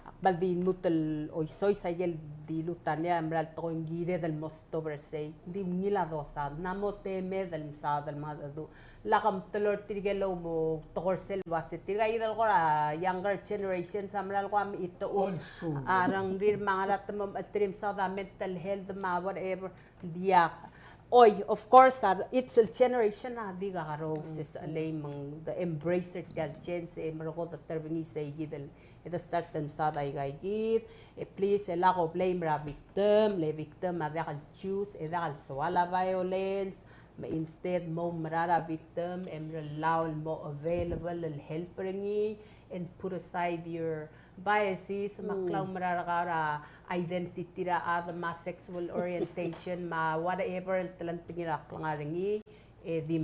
ak kmal di lmuut el oisois aike el dilu a ngii a mera el tekoi ng kired el mo stop er sei, ng di ungil a dosaod, ng mo temed el mesaod el mengedecheduch. Lak omtelor tirke el mo tekoi er sel ua se tirka kid el kora younger generations a mera el kora mechitechut. Old school. A rengrir me a ngera te mo mechitechut el mesaod a mental health me a whatever. Diak. Oi, of course, a, it's a generation a di kakerous, e se lei me ng de embrace er tia el change, e merekong e de terbengii sei kid el, e de start el mesaod aika kid, e please, e lak oblame er a victim, le victim a diak el choose, e diak el soal a violence, me instead mo mera er a victim, e meruul el mo available el help er ngii, and put aside your biases, me a klaumerang er kau er a identity er a chad, me a sexual orientation, me a whatever el telengtengir a klengar er ngii, e di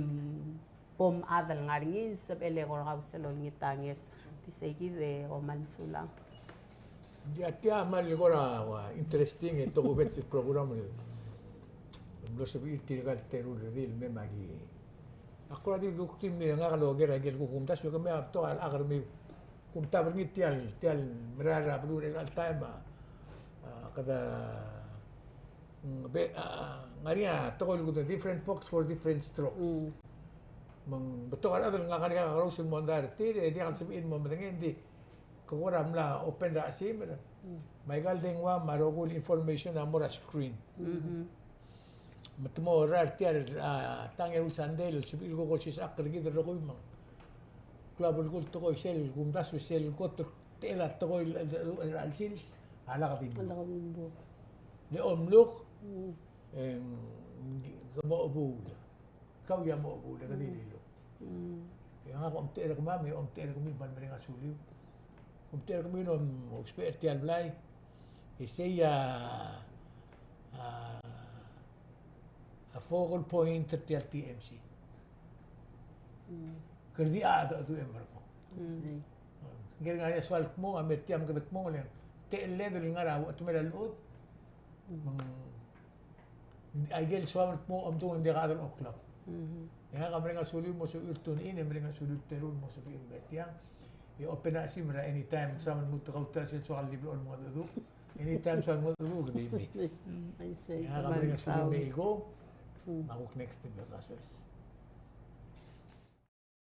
bo mchad el ngar er ngii, ng sebechel e kora kau sel olengit a ngeso. Di sei kid e kom kmal mesulang. Ng di a tia kmal kora, ua, interesting e tokubets el program el mlo sebechir tirka el teru el redil el mei me aki. Ak kora di kuk di mle ngak el oker aike el kuk kumdasu e kemiu a betok a chad er kemiu. Kumtab er ngii tia el, tia el merael er a beluu er chelecha el taem a, a, kede, mm, be, a, ngar er ngii a tekoi el kuk different folks for different strokes. Mm. Me ng betok a rechad el ngar er ngii a kakerous el mondai er tir, e diak el sebechir el mo medengei, ng di ke kora mla open er a chesimer. Mm. Me aika el dengua me a rokui el information a mo er a screen. Mm-hmm. Me te mo er tia el, a, tang e ul sandei el sebechir el kuk olsisechakl er kid el rokui me ng klou a belkul el tekoi sel kumdasu sel kot el techel a tekoi el, el, el, el sils a lak di mluk. A lak di mluk. Le omluk, mm, e ng, ke mo chebuul. Kau a mo chebuul, e ke di lilu. Mm. E ngak a omtechei er kemam, e omtechei er kemiu el kmal mereng a suliu. Omtechei er kemiu el ousbech er tia el blai. E sei a, a, a focal point er tia el T M C. Mm. Kede di a, a, a, a, mm. Ng ngar er ngii a soal el kmung, a mer tia me kede kmung, le ng techelled el ngar er a, a, uchetemel a llechud. Mm. Me ng Aike el soam el kmo omdung e ng diak a chad el oklab. Mhm. E ngak a mereng a suliu el mo sebechir el tune in, e mereng a suliu el teru el mo sebechir el mer tiang. E open a chesimer er a anytime, soam el lmuut el kauta sel soak el di blechoel el mengedecheduch. Anytime soak el mengedecheduch, ke di mei. Mm, I see. E ngak a mereng a suliu el mei el kmo, mm, me a kuk next time el kasers.